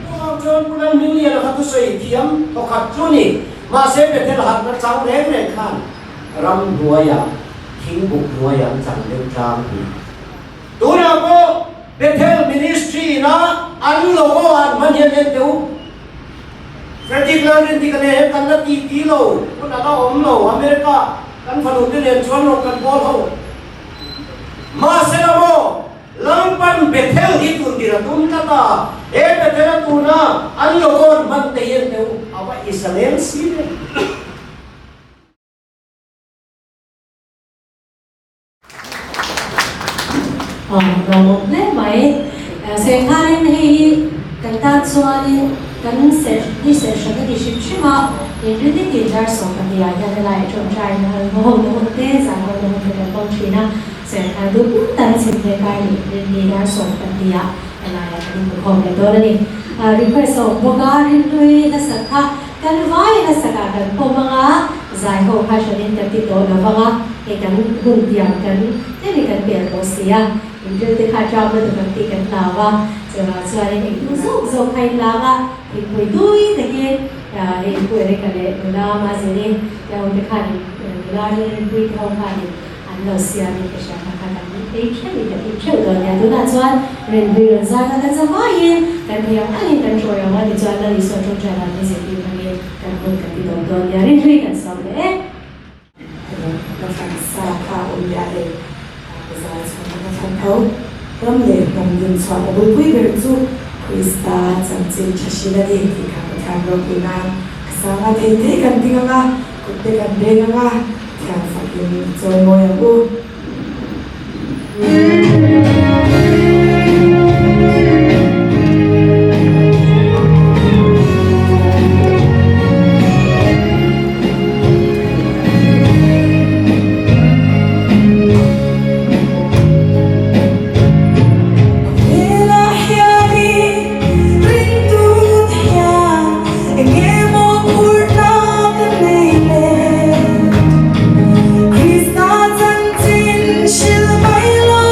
Chuvang chuan Pu Lalhmingliana kha thusawi thiam thawkhat chu ni. Mahse Bethel hatna chang reng reng khan ram hnuaiah thingbuk hnuaiah an chang deuh tlangpui. Tunah pawh Bethel Ministry ina an logo ah an hman hian en teh u. Frederick Lalrindika nen hian kan la ti ti lo, hun a la awm lo, America kan fanu te nen chuan rawn kan bawl ho. Mahse la maw, Lalpan Bethel hi tun dir a tum tlat a, he Bethel a tuna an logo an hman te hi en teh u, a va Israel si ve. Lawmawm hle mai. Sengharin hei hi kan tan chuanin kan serh ni serh hran a ni hrim hrim a, inrin ni tin dar 12 ah hian helai tawngtai na ho na hun te, zan ho na hun te kan hmang thin a, Serhkhar duh pum tan chhim hle kai leh inrin ni dar 12 ah helaiah kan inhmukhawm leh dawn a ni. Request a awm bawk a, rinhlui hlasak kha Kan vai hlasakah kan pawm ang a, zai ho kha hranin kan ti tawh lo vang a, hei kan hun tiang kan tlem in kan pel tawh si a, inril te kha ṭam lutuk ang tih kan hlau a, chuvang chuanin eitur zawk zawk kha in lang a, thingpui tui takin hei Pu Erika leh nula Mazini te ho te khanin nula Rinpuii te ho khanin An lo siamin ka hria kha kha kan ei theuhin kan in theuh dawn nia. Tunah chuan Rinpui rawn zai kha kan za vaiin kan thei ang angin kan hruai ang a, tichuan Lal Isua tawngtai dan hi zirtir hmangin kan hun kan ti dawm dawn nia. Rinhlui kan sawm leh e. Ka thlan sa kha a awm leh a hei ka zai chhuah ka thlan tho. Ram leh hnam din chhuah ka bulpui ber chu Krista chanchin tha hrilh a ni tih kha Pathian ropui nan ka sang a, thei thei kan ding ang a, Kut te kan beng anga thian fakin i chawi mawi ang u. Khawvelah hianin ringtute hian eng emaw phurhna ka nei le. Krista chanchin hrilh mai lo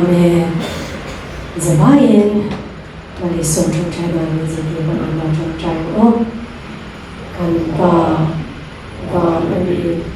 Amen. Zavaiin Lalisua ṭawngṭai dan min zirtir bawk ang lo ṭawngṭai ang aw. Kan Pa van a ni.